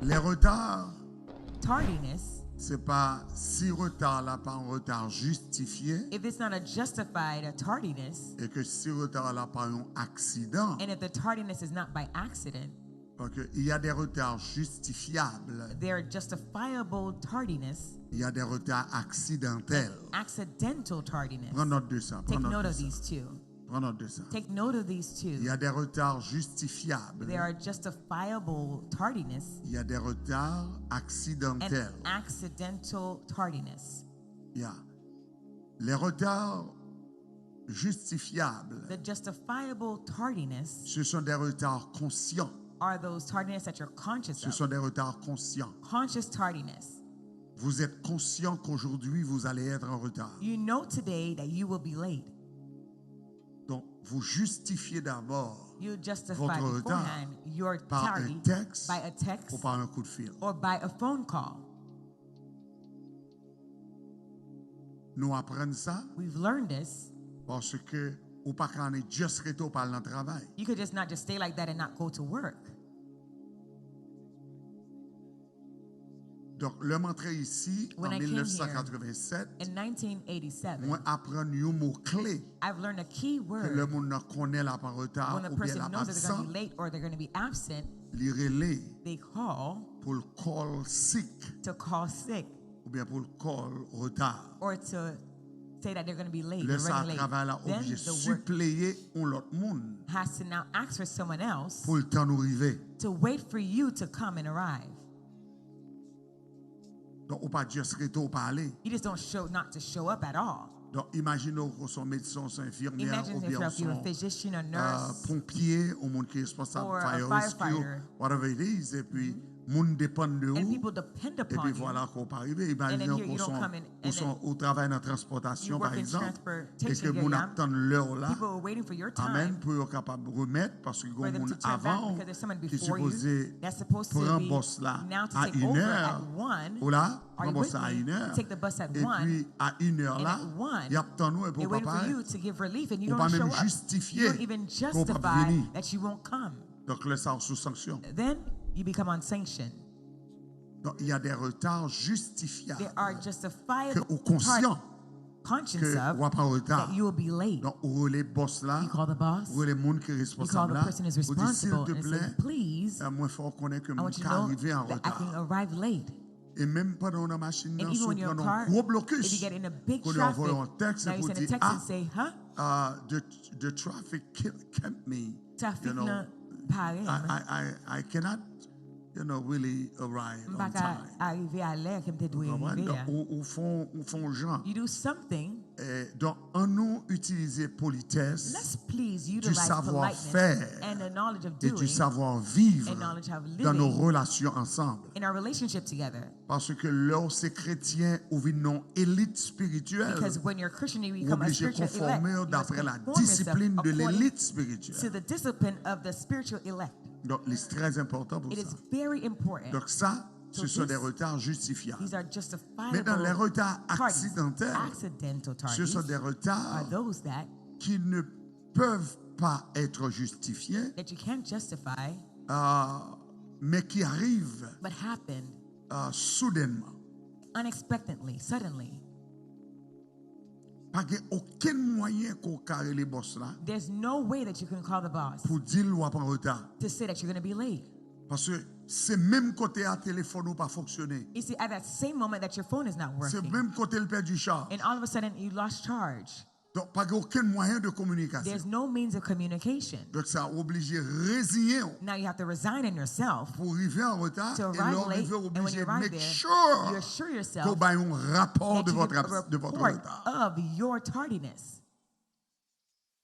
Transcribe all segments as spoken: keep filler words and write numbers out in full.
Les retards, Tardiness, se pa si retard la pa yon retard jistifye if it's not a justified a tardiness, e ke si retard la pa yon aksidan, and if the tardiness is not by accident, parce que il y a des retards justifiables, there are justifiable tardiness il y a des retards accidentels. and accidental tardiness. Prends note de ça. Prends Take note note de of ça. These two. Prends note de ça. Take note of these Il y two. A des retards justifiables. There are justifiable tardiness Il y a des retards and accidentels. Accidental tardiness. Il y a les retards justifiables. The justifiable tardiness Ce sont des retards conscients. Are those tardiness that you're conscious Ce of. Sont des retards conscients. Conscious tardiness. Vous êtes conscient qu'aujourd'hui vous allez être en retard. You know today that you will be late. Donc, vous justifiez d'abord You justify votre retard beforehand your par tardy un texte by a text ou par un coup de fil. Or by a phone call. Nou aprann sa We've learned this paske ou pa ka annik just rete ou pa al nan travay. You could just not just stay like that and not go to work. Donk, lè m antre isi When an I came here mil nèf san katrevennsèt, In nineteen eighty-seven, mwen aprann yon mo kle I've learned a key ke lè word. Moun nan konnen l ap an reta When a oubyen l person ap knows that they're going to absan, be late or they're going to be absent, li rele they call pou l call sick to call sick oubyen pou l call reta. Or to say that they're going to be late, Lè they're sa a, running late. Travay la Then oblije the work sipleye yon lòt moun has to now ask for someone else pou l tann ou rive. To wait for you to come and arrive. Donk, ou pa just rete ou pa ale. You just don't show not to show up at all. Donk, imajine w ke w se yon medsen, w se yon enfimyè, Imagine if oubyen you're, w if se you're a yon physician, a uh, nurse, ponpye, yon moun ki responsab or a fire rescue, firefighter. Whatever it is, epi moun depann de And ou, people depend epi upon you. vwala ke w pa rive. And then Imajine w here ke you w se don't yon- come and, ou and se yon- then ou travay nan you transpòtasyon, work pa in egzanp, transportation e ke moun area. Ap tann lè w la. People are waiting for your Amen. Time Pou yo kapab remèt, paske for gen them moun to turn back avan w because there's someone ki before you sipoze that's supposed to pran be bòs la now to a take over inè. At one. Ou la, Are pran you bòs with la a me? inè. Take the bus at one. Epi a inè And la, at one, y ap tann ou epi they're ou pa waiting for you parèt. To give relief and you Ou pa don't show menm up. You jistifye don't even ke w p ap Justify vini. That you won't come. Donk, lè sa a, ou sou sanksyon. Then you become unsanctioned. Donk, il y a des retards justifiables There are ke justifiable ou konsyan conscience ke of w ap an reta. That you will be late. Donk, ou rele bòs la, You call the boss. ou rele moun ki You call responsab the la, person who's ou di, "Silteplè, responsible and say, please, eh, mwen fè w konnen ke I m want you to ka know rive an that I can reta." Arrive late. E menm pandan w nan machin And nan, even si w when you're in pran a nan car, gwo blokis, if you get in a big kounye a w voye traffic, yon tèks Now epi you w send a di, text "Ah, and say, huh? uh, the, the traffic ki- kept me, you Traffic know, nan pare I, m. I, I, I cannot, you know, really arrive M pa on ka time." Arrive a lè ke m te dwe Ou konprann? rive Donk, a. Ou, ou fè yon- ou fè yon jan. You do something. Eh, donk, an nou itilize politès, Let's please du utilize politeness savoir-faire and the knowledge of et du doing savoir-vivre and knowledge of dans nos living relations ensemble. In our relationship together. Parce que lè w se kretyen, ou vin nan yon élite spirituelle, Because when you're Christian, you ou become a oblije spiritual elect. konfòme w You must d'après la conform yourself discipline de according l'élite To spirituelle. The discipline of the spiritual elect. Donc, c'est très important pour It ça. Is very important. Donc, ça, so ce sont des retards justifiables. These are justifiable. Maintenant, les retards accidentels, accidental ce sont des retards qui ne peuvent pas être justifiés, that you can't justify, uh, mais qui arrivent, but happen, uh, soudainement. Unexpectedly, suddenly. Pa gen okenn mwayen ke w ka rele bòs la. There's no way that you can call the boss. Pou di l w ap an reta. To say that you're gonna be late. Paske se menm kote a telefòn ou pa fonksyone. You see, at that same moment that your phone is not working. Se menm kote l pèdi chaj. And all of a sudden, you lost charge. Donk, pa gen okenn mwayen de kominikasyon. There's no means of communication. Donk, sa ou oblije reziyen w. Now you have to resign in yourself. Pou rive an reta, to arrive late, and when you arrive there, you're sure yourself that you give a report of your, e lè w rive, ou oblije make sure ke w bay yon rapò de votre abs-, de votre retard. Tardiness.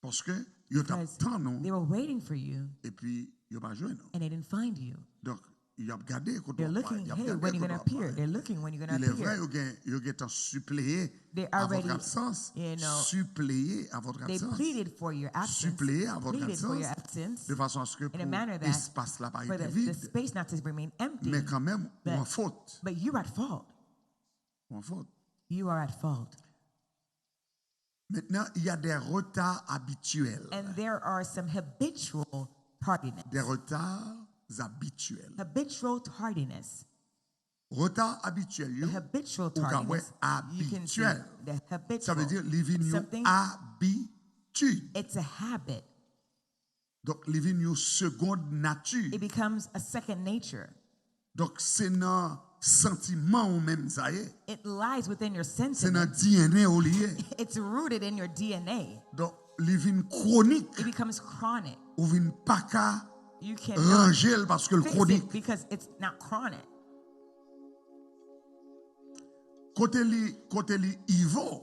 Paske yo t ap tann ou, they were waiting for you, epi yo pa jwenn ou. And they didn't find you. Donk, y ap gade kote w ap pale, y ap gade kote w ap pale. They're looking, hey, when you gonna appear? They're looking when you're gonna appear. Il est vrai, yo gen, yo gentan sipleye à votre absence. They already, you know, sipleye à votre absence. They pleaded for your absence. Sipleye à votre absence. Pleaded for your absence. De façon à ce que pou espas la pa rete vid. In a manner that for the, the space not to remain empty. Men kanmenm, ou an fot. But, but you're at fault. Ou an fot. You are at fault. Maintenant, il y a des retards habituels. And there are some habitual tardiness. Des retards abityèl. Habitual tardiness. Reta abityèl yo, ou ka wè abityèl. Sa vle di li vin yon abitid. It's a habit. Donk, li vin yon segond nati. It becomes a second nature. Donk, se nan santiman ou menm sa ye. It lies within your sentiment. Se nan D N A ou li ye. It's rooted in your D N A. Donk, li vin kwonik. It becomes chronic. Ou vin pa ka ranje l paske l kwonik. Because it's not chronic. Kote li, kote li evil,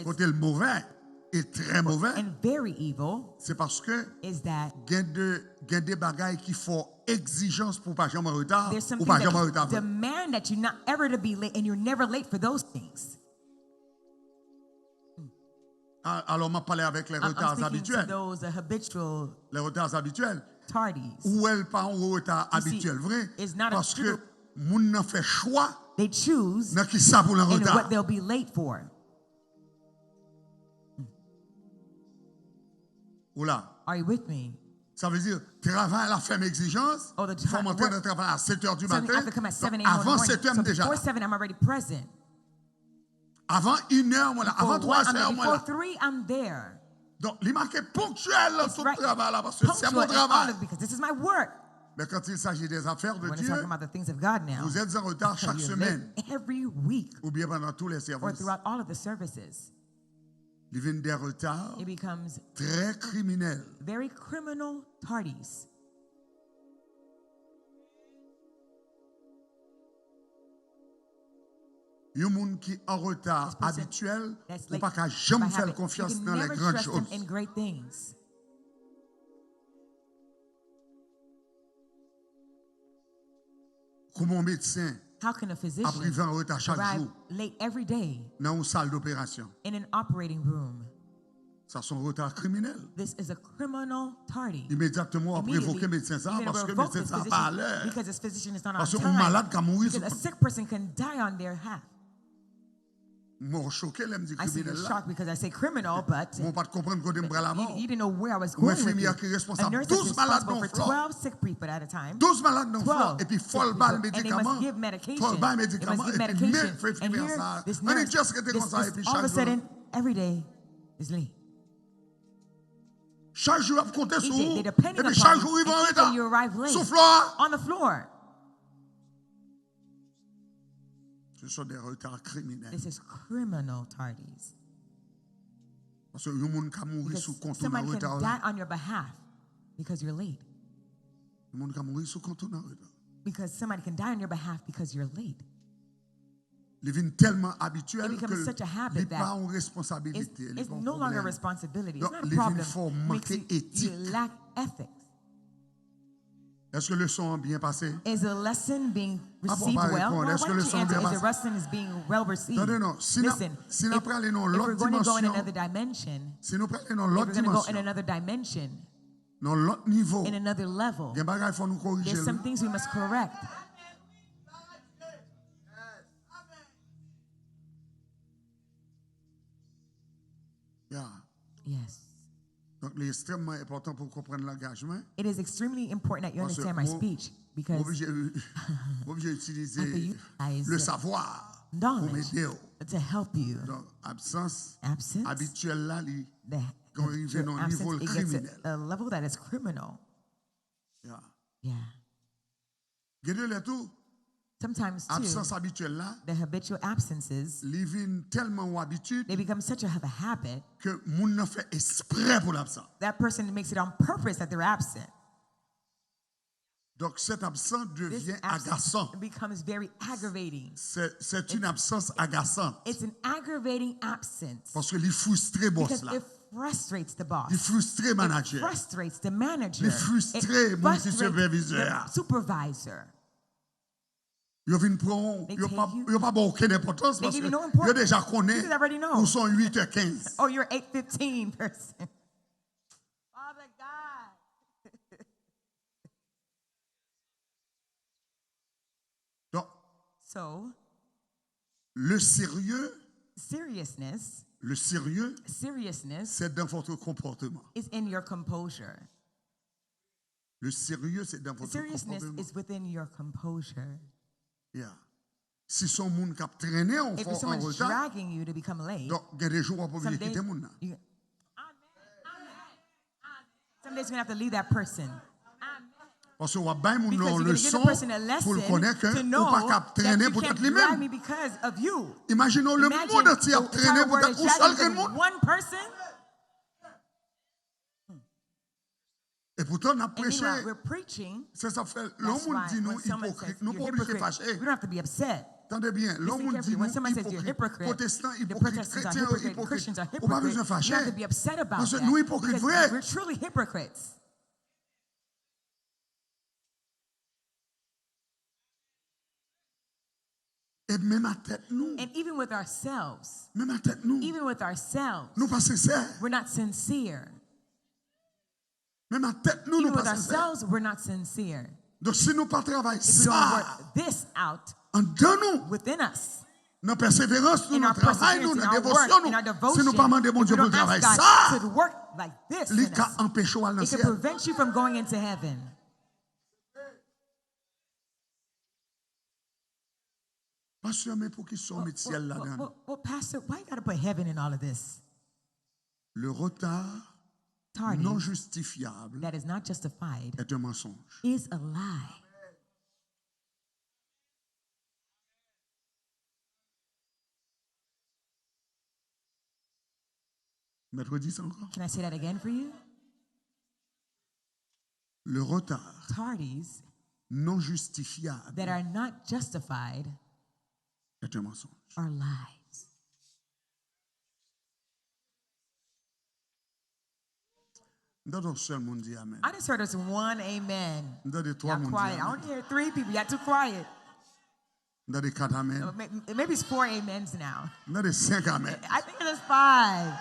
kote l movè, e trè movè, se paske gen de, gen de bagay ki fè w egzijans pou w pa janm an reta, ou pa janm an reta vre. Demand that you not ever to be late and you're never late for those things. Alò, m ap pale avèk les retards habituels. Les retards habituels. Ou wè l pa yon reta abityèl vre, paske moun nan fè chwa nan ki sa pou l an reta. Ou la? Sa vle di, travay la fè m egzijans, fò m antre nan travay a sèt è di maten, avan sèt è m deja la. Avan inè mwen la, avan twazè mwen la. Donk, li make ponktyèl nan tout travay la, paske se mon travay. Men quand il s'agit des affaires de Dieu, vous êtes en retard chaque semaine, oubyen pandan tou lè sèvis. Li vin de reta trè kriminèl. Yon moun ki an reta abityèl, ou pa ka janm fè l konfyans nan les grandes choses. Kouman yon medsen ap rive an reta chak jou nan yon sal doperasyon? Sa se yon reta kriminèl. Imedyatman w ap revoke medsen sa a paske medsen sa a pa alè. Paske yon malad ka mouri sou kont. Mwen choke lè m di kriminèl la. Men w pa t konprann kote m pral avè w. Yon enfimyè ki responsab douz malad nan yon flò. Douz malad nan yon flò, epi fò l ba l medikaman, fò l bay medikaman, epi men enfimyè sa a, annik just rete konsa, epi chak jou. Chak jou y ap konte sou ou, epi chak jou w rive an reta sou flò a. Ce sont des retards criminels. Paske yon moun ka mouri sou kont ou nan reta w la. Yon moun ka mouri sou kont ou nan reta w. Li vin tèlman abityèl ke li pa yon responsabilite, li pa yon pwoblèm. Donk, li vin fè w manke etik. Èske leson an byen pase? Apa w pa reponn? Èske leson an byen pase? Tande non, si n ap, si n ap prale nan yon lòt dimansyon, si nou prale nan yon lòt dimansyon, nan yon lòt nivo, gen bagay fò nou korije l wi. Donk, li ekstrèmman enpòtan pou w konprann langaj mwen. Paske m oblije, m oblije itilize le savoir pou m ede w. Donk, absans abityèl la, li gen rive nan yon nivo l kriminèl. Gen de lè tou, absans abityèl la, li vin tèlman yon abitid ke moun nan fè eksprè pou l absan. Donk, cet absent devient agaçant. C'est, c'est une absence agaçante. Paske li fristre bòs la. Li fristre manadjè. Li fristre moun ki sipèvizè a. Yo vin pran w, yo pa, yo pa ba w okenn enpòtans paske yo deja konnen ou se yon uit è kenz. Donk, le sérieux, le sérieux, c'est dans votre comportement. Le sérieux, c'est dans The votre seriousness comportement. Is within your composure. Yeah. Si se yon moun k ap trennen w If fò it's someone an that's reta, dragging you to become late, donk gen de jou w ap some oblije days, kite moun nan. you, some days you're gonna have to leave that person. Paske w ap bay moun nan Because yon you're gonna give the leson person a pou l lesson konnen ke to ou pa know ka ap that trennen you can't poutèt li drag menm. me because of you. Imajine w, le Imagine mond antye ap the trennen entire world poutèt is yon sèl dragging grenn because moun. One person. E poutan, n ap And preche. meanwhile, we're preaching. Se sa k fè, lè That's moun why di nou when someone says ipokrit, nou you're pa oblije hypocrite, fache. We don't have to be upset. Tande byen, lè Listen moun di carefully. nou When someone says you're ipokrit, hypocrite, pwotestan the ipokrit, Protestants are kretyen yo hypocrite, ipokrit, Christians are ou pa hypocrite. bezwen You don't fache. have to be upset about Paske that nou ipokrit because vre. We're truly hypocrites. E menm a tèt nou, And even with ourselves, menm a tèt nou, even with ourselves, nou pa sensè. We're not sincere. Menm a tèt nou, Even nou with pa sensè. Ourselves, we're not sincere. Donk, si nou pa travay If we don't sa work this out anndan nou, within us, nan pèseverans nou, in nan travay perseverance, nou, in nan our devosyon work, in nou, our devotion, si nou pa mande if we Bondye pou don't l travay ask sa, God to work like this li in ka us, anpeche w al nan it can syèl. Prevent you from going into heaven. Pastè, men poukisa w met syèl ladan? Well, Pastor, why you gotta put heaven in all of this? Le retard Tardy non justifiable that is not justified est un mensonge. Is a lie. Mèt redi sa ankò. Can I say that again for you? Le retard Tardies non justifiable that are not justified est un mensonge. Are lies. M tande yon sèl moun di amen. I just heard us one amen. M tande twa Y'all moun di quiet. I amen. Only hear three people. Y'all too quiet. M tande kat amen. Uh, may- Maybe it's four amens now. M tande senk amen. I think it's five.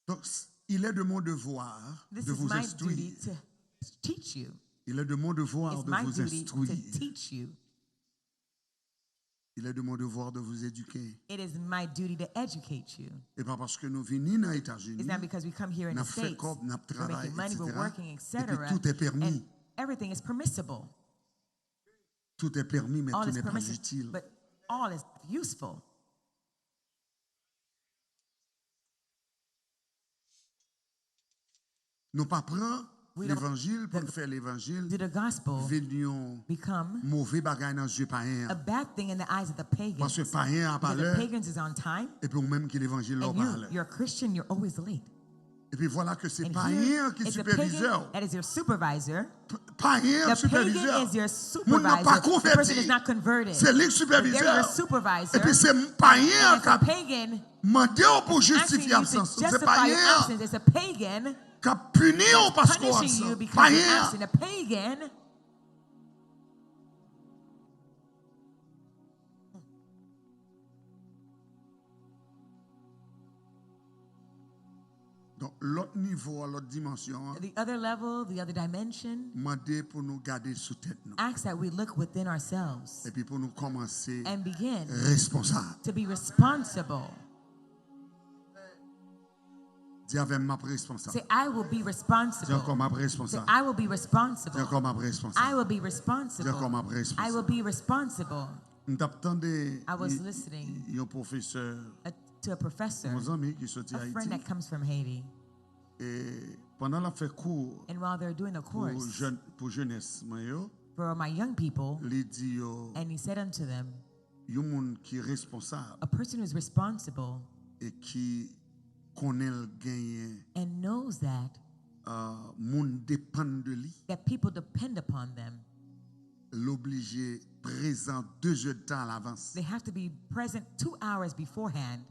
Donc, il est de mon devoir This de is vous my instruire. Duty to teach you. Il est de mon devoir It's de my vous duty instruire. To teach you. Il est de mon devoir de vous éduquer. It is my duty to educate you. Et pas parce que nous venons aux États-Unis, It's not because we come here in n the ap fè States. Kòb, n ap We're making travay, money, we're et cetera. Working, Et puis et cetera. Tout est permis. And everything is permissible. Tout est permis, mais All tout is n'est pas Permissible, utile. But all is useful. Nou pa pran We don't- levanjil pou n fè levanjil Do the gospel vin yon become move bagay nan zye payen a an. Bad thing in the eyes of the pagans? Paske payen an pa Because the lè, pagans is on time, epi ou menm ki levanjil la ou and pa you, alè. You're a Christian, you're always late. Epi vwala ke se And payen here, an ki it's the sipèvizè pagan w. That is your supervisor. Payen an The ki sipèvizè pagan w. Is your Moun nan pa supervisor. The person konvèti. Is not converted. Se li ki They're sipèvizè your w. Supervisor. Epi se payen an And k ap pagan mande w pou w asking jistifye you to absans ou. Se justify payen your an absence. It's a pagan k ap pini w paske w Punishing you absan. Because Payen you're an. Absent. A pagan. Donk, lòt nivo a, lòt dimansyon an, The other level, the other dimension, mande pou nou gade sou tèt nou. Asks that we look within ourselves Epi pou nou kòmanse and begin responsab. To be responsible. Di avè m, m ap responsab. Say, I will be Di responsible. Ankò, m ap Say, responsab. I will be responsible. Di Ankò, m ap responsab. I will be responsible. Di Ankò, m ap responsab. I will be responsible. M t ap tande I was y- listening yon pwofesè, uh, to a professor, yon zanmi ki soti a friend Ayiti. That comes from Haiti. E pandan l ap fè kou And while they're doing a pou course jèn, pou jenès mwen yo, for my young people, li di yo, And he said unto them, yon moun ki responsab A person who's responsible e ki konnen l genyen and knows that uh, moun depann de li, that people depend upon them. L oblije prezan de zè de tan alavans. They have to be present two hours beforehand.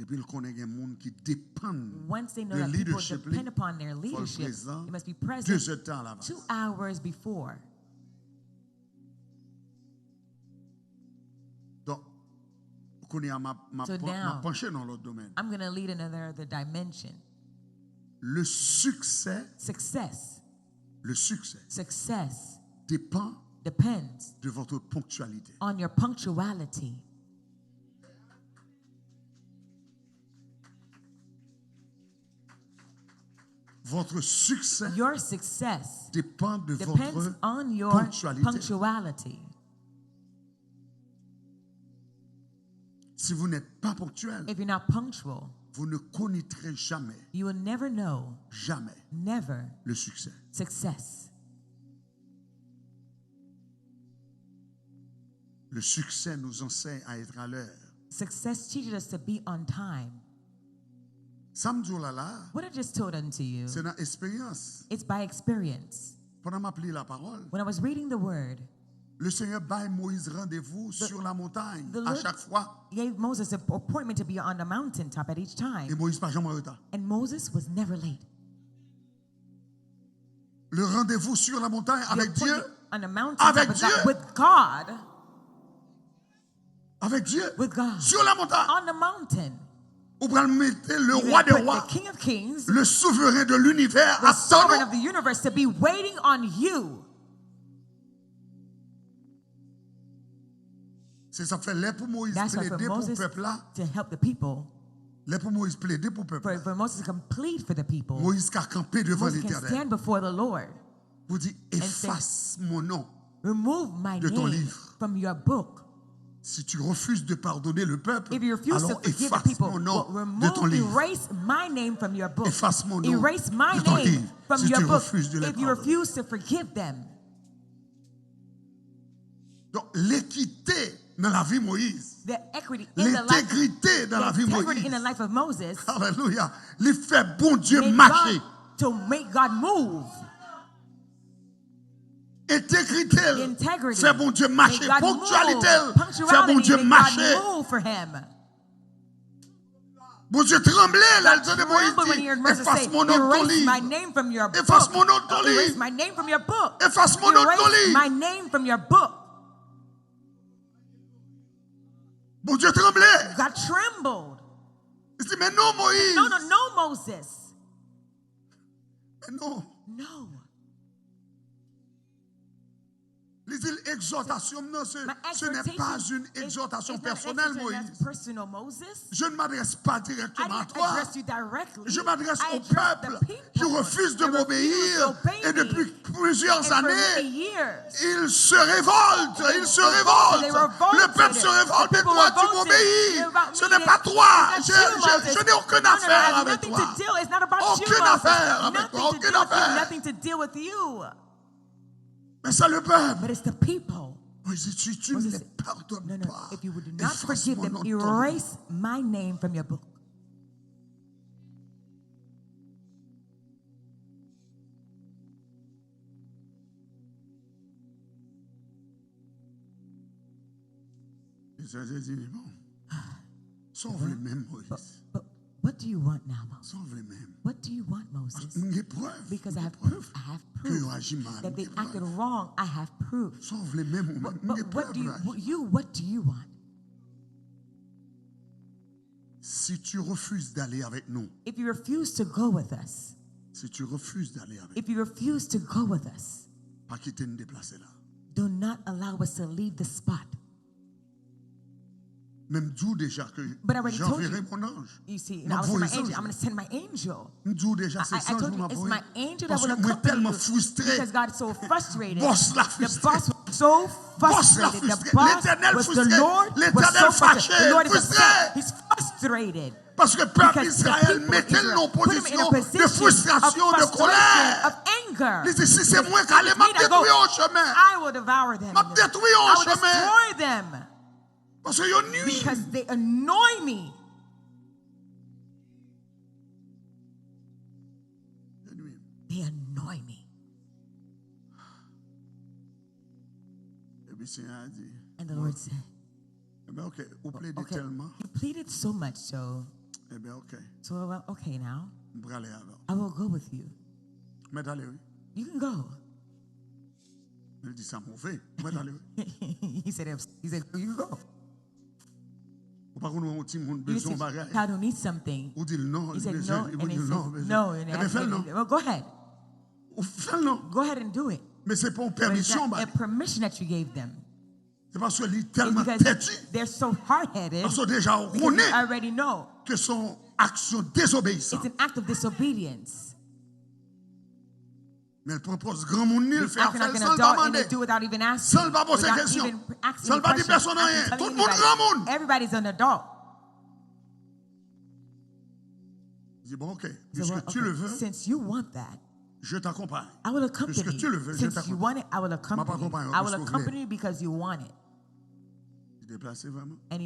Depi l konnen gen moun ki depann Once they know de that people leadership li, depend upon their fò l leadership, prezan it must be de present zè de tan alavans. Two hours before. Donk, kounye a, m ap, m ap So pran- m now, ap panche nan lòt domèn. I'm going to lead another other dimension. Le succès, Success le succès Success dépend depends de votre ponctualité. On your punctuality. Votre succès Your success dépend de depends votre on your ponctualité. Punctuality. Si vous n'êtes pas ponctuel, If you're not punctual, vous ne connaîtrez jamais, you will never know, jamais never, le succès. Success. Le succès nous enseigne à être à l'heure. Success teaches us to be on time. Sa m di w la la, What I just told unto you, se nan esperyans. It's by experience. Pandan m ap li la pawòl, When I was reading the word, le Seignèr bay Moïse randevou sur la montagne the à Lord- chaque fois. Gave Moses an appointment to be on the mountaintop at each time. E Moïse pa janm an reta. And Moses was never late. Le rendez-vous sur la montagne The avec Dieu, appointment on the mountaintop Avec with Dieu. God, with God, avec Dieu, with God. Sur la montagne. On the mountain. Ou pral mete le You're roi gonna des put rois, the King of Kings, le souverain de l'univers, the sovereign attend. Of the universe, to be waiting on you. Se sa k fè lè pou Moïse That's why for plede pou Moses pèp la, to help the people, lè pou Moïse plede pou pèp for, la, for Moses to plead for the people, Moïse ka kanpe devan Moses can Letènèl stand before the Lord pou di, and say, efase mon non Remove my de ton name livre. From your book. Si tu refuses de pardonner le peuple, If you refuse to alors forgive the efface people, mon nom well, de ton remove, livre. Erase my name from your book. Efface mon nom Erase my de ton name livre from si your tu book refuses de les if you pardonner. Refuse to forgive them. Donc, l'équité dans la vie Moïse, The equity in the life, l'intégrité dans the la vie integrity in the Moïse. Life of Moses Alelouya. Li fè Bondye made mache. God, to make God move. Entegrite The l integrity fè Bondye made mache. God Ponktyalite move. l fè Punctuality Bondye made mache. God move for him. Bondye tranble lè l tande Moyiz Tremble when he di, heard Moses say, efase mon non de ton "Erase my liv. Name from your book. Efase mon non de ton Erase liv. My name from your book. Efase mon non de ton Erase liv. My name from your book." Bondye tranble. God trembled. Li di, men non, Moyiz. No, no, no, Moses. Men non. No. Li di, egzòtasyon m nan, se, My ce n'est pas exhortation une is, exhortation is not an personnelle, exhortation Moyiz. That's personal, Moses. Je ne m'adresse pas I directement à didn't toi. Address you directly. Je m'adresse I au addressed peuple the people qui refuse de that refuse m'obéir. To obey Et me. Depuis plusieurs And for années, many years, ils se révoltent, ils se they révoltent. revolted. Le peuple se révolte, The mais people toi, tu revolted. m'obéis. They're about Ce me. n'est pas toi. It's Je, not you, je, Moses. je n'ai aucune No, no, no, I affaire have avec nothing toi. To do. It's not about you, Aucune Moses. Affaire avec Nothing toi, to aucune do with you. Affaire. Nothing to deal with you. Mais c'est le peuple. But it's the people. Moïse dit, si tu ne Moses les said, pardonnes No, no. Pas, If you would not efface forgive mon them, nom de ton livre. Erase my name from your book. Etènèl di, bon, sa w vle menm, Moyiz? But what do you want now, Moses? Sa w vle menm? What do you want, Moses? M gen prèv. Because M I gen have prèv proof. I have ke yo proof aji mal. That M they gen acted prèv. Wrong. I have proof. Sa w vle menm ou But, menm? M gen but what prèv do you, la. What, you, what do you want? Si tu refuses d'aller avec nous, If you refuse to go with us, si tu refuses d'aller avec if you refuse to go with us, pa kite n deplase la. Do not allow us to leave the spot. Men m di w deja ke But I already told you. J'enverrai mon ange. You see, M ap I will send voye my angel. zanj. I'm going to send my angel. M di w deja I, se I zanj told mwen you ap it's voye. My angel that Paske will mwen accompany tèlman You fristre. Because God's so frustrated. Bòs la The fristre. Boss was so Bòs la frustrated. The fristre. Boss Letènèl was the fristre. Lord was Letènel so frustrated. Fache, The Lord is fristre. Upset. He's frustrated. Paske pèp Because the Izrayèl People mete l nan Israel put him in a pozisyon de Position of fristrasyon, de frustration, kolè. Of anger. Li di, si se mwen k ale, m ap If it's me that detwi yo go, an chemen. I will devour them. M ap detwi yo I an will chemen. Destroy them. Paske yo nwi m. Because they annoy me. Yo nwi m. They annoy me. Epi Senyè a di, And the Lord said, Ebyen, ok, ou plede Okay, tèlman. You pleaded so much, so, Ebyen, ok, so well, okay now. M prale avè w. I will go with you. Mèt ale, wi. You can go. Men l di sa move. Mèt ale, wi. He said, "If-" he said, "You go." Ou pa konn wè yon timoun You bezwen said, yon bagay. "Child who needs something." Ou di l non, He li said, bezwen, "No," li and he di l non, said, bezwen. "No," and Ebyen, fè l non. asked, "Well, go ahead." Ou fè l non. Go ahead and do it. Men se pa yon But it's pèmisyon not ba a li. Permission that you gave them. Se paske li It's tèlman because tèti. They're so hard-headed. Paske deja ou Because you konnen already know ke se yon aksyon dezobeyisan. It's an act of disobedience. Men l pran pòz granmoun li, l fè afè l san l pa mande, san l pa poze kesyon, san l pa di pèsonn anyen. Tout moun granmoun. Li di, bon, ok, puisque tu le veux, je t'accompagne. Puisque tu le veux, je t'accompagne. M ap akonpanye w paske w vle. Li deplase vrèman. L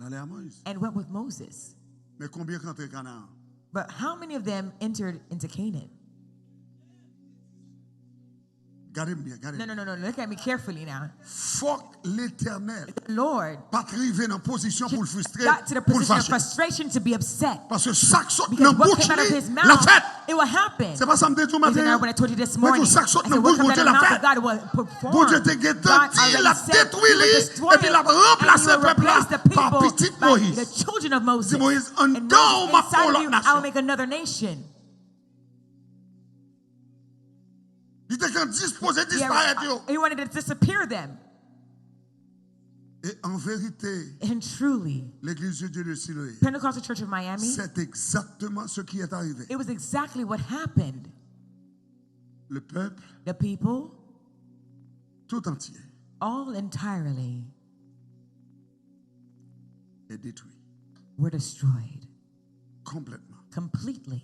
ale a Moyiz. Men konbyen k antre Kanaan? But how many of them entered into Canaan? Gade m byen, gade m byen. No, no, no, no. Look at me carefully now. Fòk Letènèl pa t rive nan pozisyon pou l fristre, pou l fache. Paske sa k sot nan bouch li, l ap fèt. Se pa sa m te di w maten an? Mwen di w sa k sot nan bouch Bondye, l ap fèt. Bondye te gentan di l ap detwi li, epi l ap ranplase pèp la pa pitit Moyiz. Di Moyiz, anndan w m ap fè yon lòt nasyon. Li te gen dispoze disparèt yo. He wanted to disappear them. E an verite, And truly, Legliz de Dye de Siloé, Pentecostal Church of Miami, c'est exactement ce qui est arrivé. It was exactly what happened. Le peuple, The people, tout entier, all entirely, est détruit. Were destroyed. Complètement. Completely.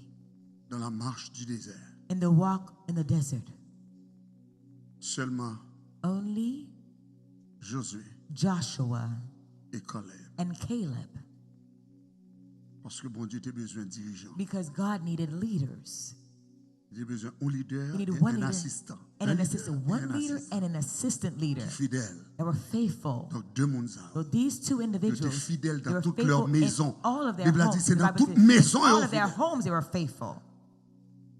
Dans la marche du désert. In the walk in the desert. Seulement Only Josué Joshua et Caleb. And Caleb. Paske Bondye te bezwen dirijan. Because God needed leaders. Li te bezwen yon lidè e yon asistan. And an asistan, one leader and an assistant leader, ki fidèl. That were faithful. Donk, de moun sa yo, yo te fidèl nan tout lè mezon. Bib la di se nan tout mezon yo fidèl.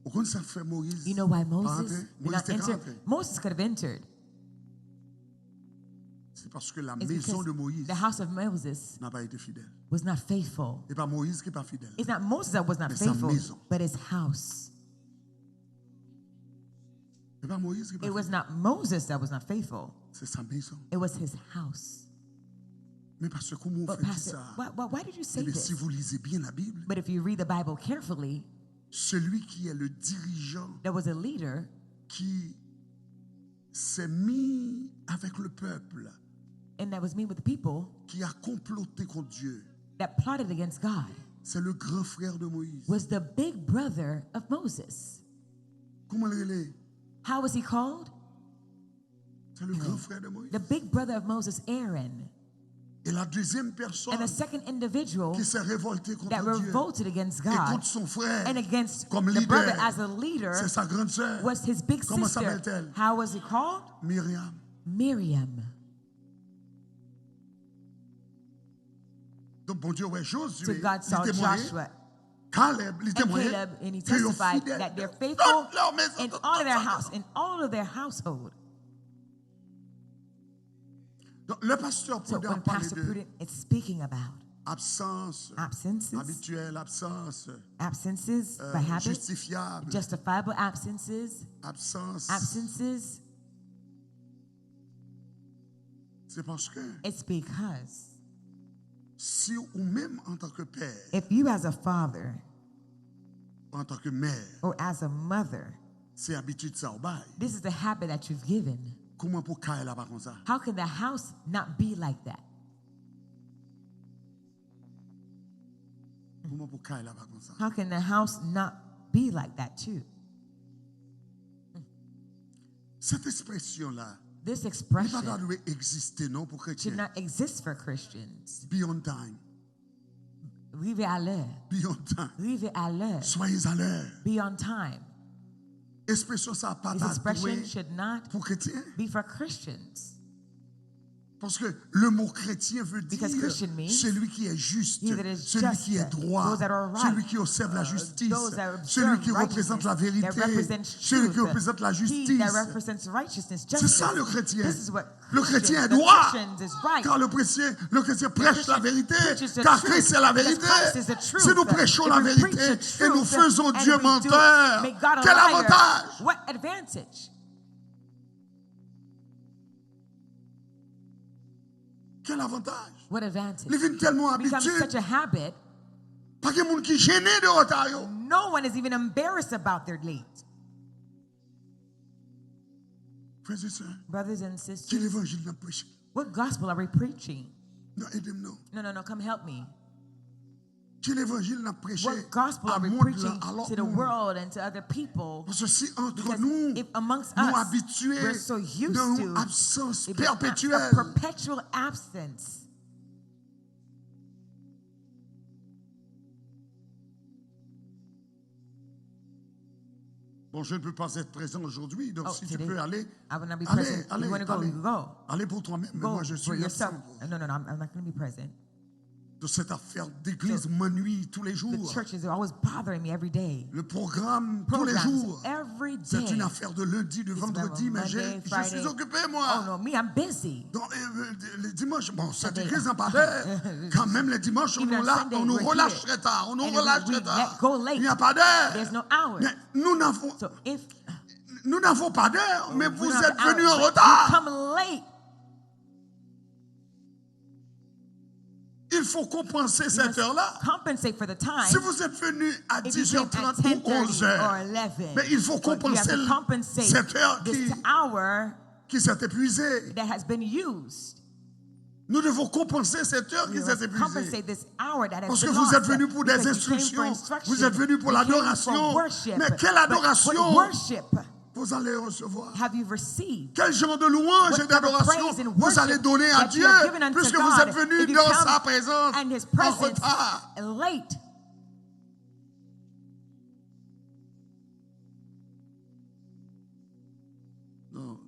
Ou konn sa k fè Moyiz pa antre? Moyiz te ka antre. Moses could have entered. Se paske la maison de Moïse n'a pas été fidèle. Was not faithful. E pa Moyiz ki pa fidèl. It's not Moses that was not faithful, but his house. E pa Moyiz ki pa fidèl. It was not Moses that was not faithful. Se sa mezon. It was his house. Men pastè, kòman w fè di sa? But pastor, why, why, why did you say this? Ebyen, si vous lisez bien la Bible, But if you read the Bible carefully, celui qui est le dirigeant, there was a leader qui s'est mis avec le peuple, and that was me with the people, qui a comploté contre Dieu, that plotted against God, c'est le grand frère de Moïse. Was the big brother of Moses. Kòman l rele? How was he called? C'est le grand frère de Moïse. The big brother of Moses, Aaron. Et la deuxième personne qui s'est révoltée contre Dieu et contre son frère comme leader, c'est sa grande sœur. Comment s'appelle-t-elle? How was he called? Myriam. Miriam. Donk, Bondye wè Jozye, li temwaye, Kalèb, li temwaye ke yo fidèl nan tout lè mezon, nan tout lè mezon. Donk, lè pastè Prudent ap pale de absans abityèl, absans, euh, jistifikab, absans, se paske si ou menm, antanke pè, antanke mè, se abitid sa w bay, kòman pou kay la pa konsa? Kòman pou kay la pa konsa? Cette expression-là, li pa ta dwe egziste non pou kretyen. Beyond time. Rive a lè. Beyond time. Rive a lè. Soyez à l'heure. Beyond time. Ekspresyon sa a pa ta dwe pou kretyen. Parce que le mot chrétien veut dire celui qui est juste, celui qui est droit, celui qui observe la justice, celui qui représente la vérité, celui qui représente la justice. C'est ça le chrétien. Le chrétien est droit, car le chrétien, le chrétien prêche la vérité, car Christ est la vérité. Si nous prêchons la vérité et nous faisons Dieu menteur, quel avantage? Quel avantage? Li vin tèlman abitid, pa gen moun ki jennen de reta yo. No one is even embarrassed about their late. Frères et sœurs, Brothers and ki sisters, levanjil n ap preche? What gospel are we preaching? Non, ede m non. No, no, no, come help me. Ki levanjil n ap preche What gospel a are we mond preaching lan, a lòt to the moun? world and to other people? Paske si antre Because nou, if amongst nou us, abitye we're so used nan yon to absans it being a pèpetyèl, perpetual absence, Bon, je ne peux pas être présent aujourd'hui, donc Oh, si tu today, peux aller, I will not be allez, present. If allez, you want to go, allez, you go. Allez pour toi-même, mais Go moi je for suis yourself. absent. No, no, no, I'm, I'm not going to be present. De cette affaire d'église m'ennuie tous les The jours. Church is always bothering me every day. Le programme tous les Programs jours, every c'est day. Une affaire de lundi, de It's vendredi, about mais je, Monday, je Friday. Suis occupé, Oh moi. No, me, I'm busy. Donc, euh, le dimanche, bon, cette Sunday. Église n'a pas d'heure. Quand même, les dimanches, on Even nous, on la, Sunday, on nous we're relâche here. Très tard. On nous And we, relâche we très tard. Go late. Il n'y a pas d'heure. There's no hour. Mais nous n'avons So if nous n'avons pas d'heure, mais we vous don't have êtes the hour, venus en but you retard. Come late. Il faut compenser You cette must heure-là. Compensate for the time. Si vous êtes venu à If you came at dix heures trente ou ten thirty onze heures, or eleven, mais il faut but you have compenser to compensate cette heure this qui, hour qui s'est épuisée. That has been used. Nous devons compenser cette heure qui You s'est must épuisée. Compensate this hour that has Parce que been vous lost, êtes venus pour des because you came for instructions, instruction. Vous êtes venus pour You came l'adoration. For worship. Mais quelle But what adoration worship Vous allez recevoir? Have you received? Quel genre de louange What et type of d'adoration Praise and Vous allez worship Donner à That you Dieu have given unto Puisque God vous êtes venus If you dans come Sa présence And His En presence retard. Late? Non.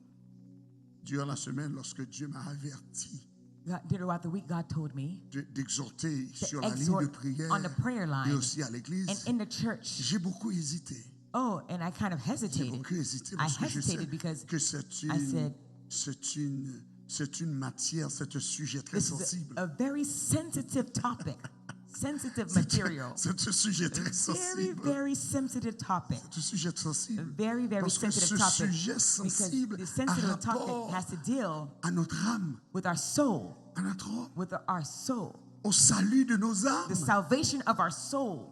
Durant la semaine, lorsque Dieu m'a averti God, throughout the week, God told me de- d'exhorter to sur la ligne de exhort prière on the prayer et line aussi à and l'église, in the church. J'ai beaucoup hésité. Oh, and I kind of J'ai hesitated. Beaucoup hésité I parce que je sais hesitated because que c'est I une, said, c'est une, c'est une matière, c'est un sujet très This is sensible. A, a very sensitive topic, sensitive C'est un- material. C'est un sujet très Very, sensible. Very sensitive topic. C'est un sujet sensible. Very, very Parce que sensitive ce topic. Sujet Because sensible the a sensitive rapport topic has to deal à notre âme, with our soul, à notre âme, with our soul, au salut de nos âmes. The salvation of our soul.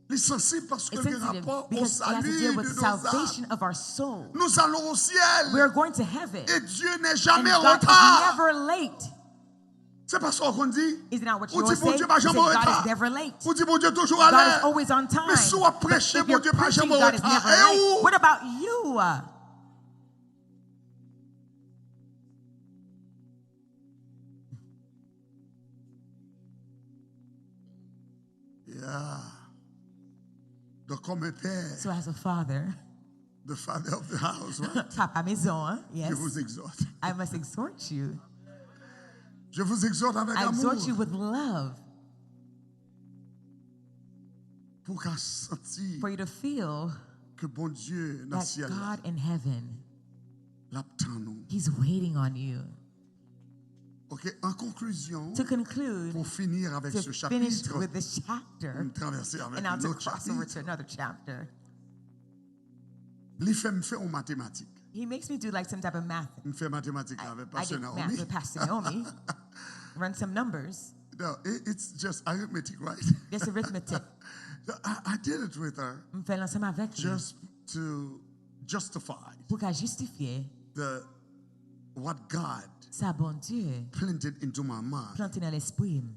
Il est sensible parce que It's il a sensitive rapport au because it has to salut deal de with the nos âmes. Salvation of our soul. Nous allons au ciel. We're going to heaven. Et Dieu n'est And jamais en God retard. Is never late. C'est pas ça qu'on dit. Isn't that what Ou you di say? Bondye pa You say janm an God reta. Is never late. Ou di Bondye toujou God is alè. Always on time. Men si w ap But preche if you're Bondye pa janm preaching an God is reta. Never E late, ou? What about you? Yeah. Donc, comme un père, So as a father, the father of the house, right? Papa maison, hein? Yes. Je vous exhorte. I must exhort you. Je vous exhorte avec I amour. Exhort you with love. Pou ka santi For you to feel ke Bondye nan that syèl la, God in heaven, l ap tann ou. He's waiting on you. Ok, en conclusion, To conclude, pour finir avec to ce finish chapitre, with this chapter, m traverse avec and now un to autre cross over to chapitre. Another chapter. Li fè m fè yon matematik. He makes me do like some type of math. M fè matematik la avèk I Pastè did math Naomi. With Pastor Naomi. Run some numbers. No, it, it's just arithmetic, right? There's arithmetic. I, I did it with her M fè l ansanm avèk li. Just to justify Pou ka jistifye the, what God sa Bondye planted into my mind. Plante nan lespri m.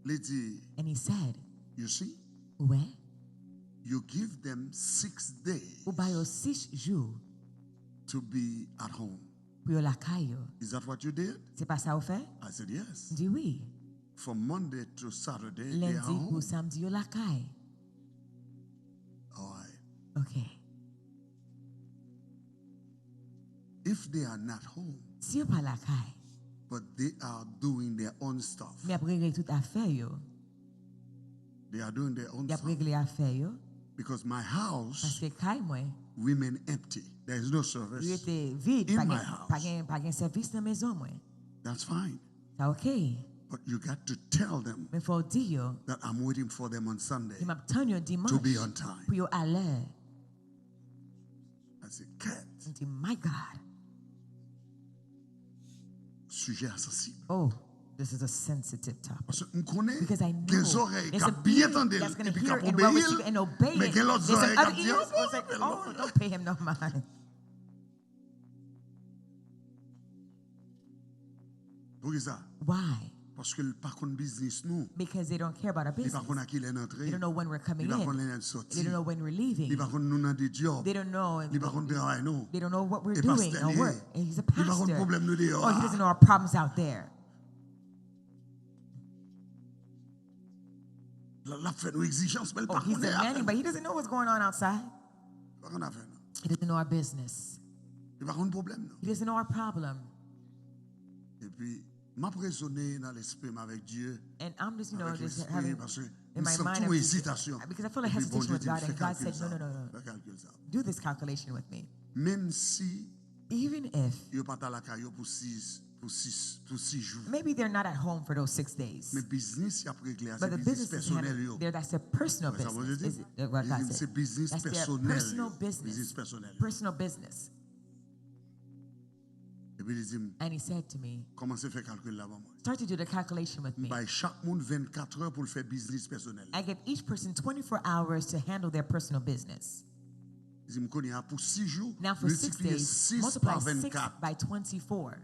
Li di, And he said, you see, Ou wè, you give them six days ou ba yo sis jou to be at home. Pou yo lakay yo. Is that what you did? Se pa sa ou fè? I said, yes. M di wi. From Monday to Saturday, they are Lendi pou home. Samdi yo lakay. All right. Ok. If they are not home, Si yo pa lakay, but they are doing their own stuff, men y ap regle tout afè yo. They are doing their own Y ap stuff. Regle afè yo. Because my house Paske kay mwen remain empty. There is no service. Rete vid. In Pa my gen, house. Pa gen, pa gen sèvis nan mezon mwen. That's fine. Sa ok. But you got to tell them Men fò w di yo that I'm waiting for them on Sunday ke m ap tann yo to be dimanch on time. Pou yo alè. I said, Cat, M di, My God. Sijè a sansib. Oh, this is a sensitive topic. Paske m konnen Because I know gen zòrèy there's k some ap byen ears tande l that's gonna epi k hear ap and well obeyi l, receive and obey men it. Gen lòt There's some zòrèy k ap other di, ears "Oh, that's like, fè l Oh, non." Don't pay him no mind. Poukisa? Why? Paske l pa konn biznis nou. Because they don't care about our Li pa konn a business. ki lè n antre. They don't know when we're Li coming pa konn in. Lè n They soti. Don't know when we're leaving. Li pa konn nou nan de djòb. They don't know. Li pa konn travay nou. They don't know what we're E doing pastè or li ye. Work. And he's a Li pa konn pastor. Pwoblèm nou deyò. Oh, he doesn't know our problems out there. L ap fè nou egzijans, men l Oh, pa he's konn afè demanding, nou. But he doesn't know what's going on outside. Li pa konn afè nou. He doesn't know our business. Li pa konn pwoblèm nou. He doesn't know our problem. Epi, m ap rezone nan lespri m avèk Dye, And I'm just, you know, avèk just lespri, having paske in m my santi mind, yon I'm just, ezitasyon. Because I feel a Epi hesitation Bondye with di m, God, fè And God kalkil said, sa. No, no, no, no. Fè kalkil sa. Do this calculation with me. Menm si Even if yo pa ta lakay yo pou sis, pou sis, pou sis jou. Maybe they're not at home for those six days. Men biznis y ap regle a, se But the biznis business is pèsonèl handled yo. There. That's their personal Wè sa Bondye business. di? Is it what Li God di m said? Se biznis That's their pèsonèl personal yo. Business. Biznis pèsonèl yo. Personal business. Epi li di m, And he said to me, Kòmanse fè kalkil la ban mwen. Start to do the calculation with M me. Bay chak moun vennkat è pou l fè biznis pèsonèl. I give each person twenty-four hours to handle their personal business. Li di m, Kounye a, pou sis jou, Now, for six miltipliye days, sis pa multiply six vennkat by twenty-four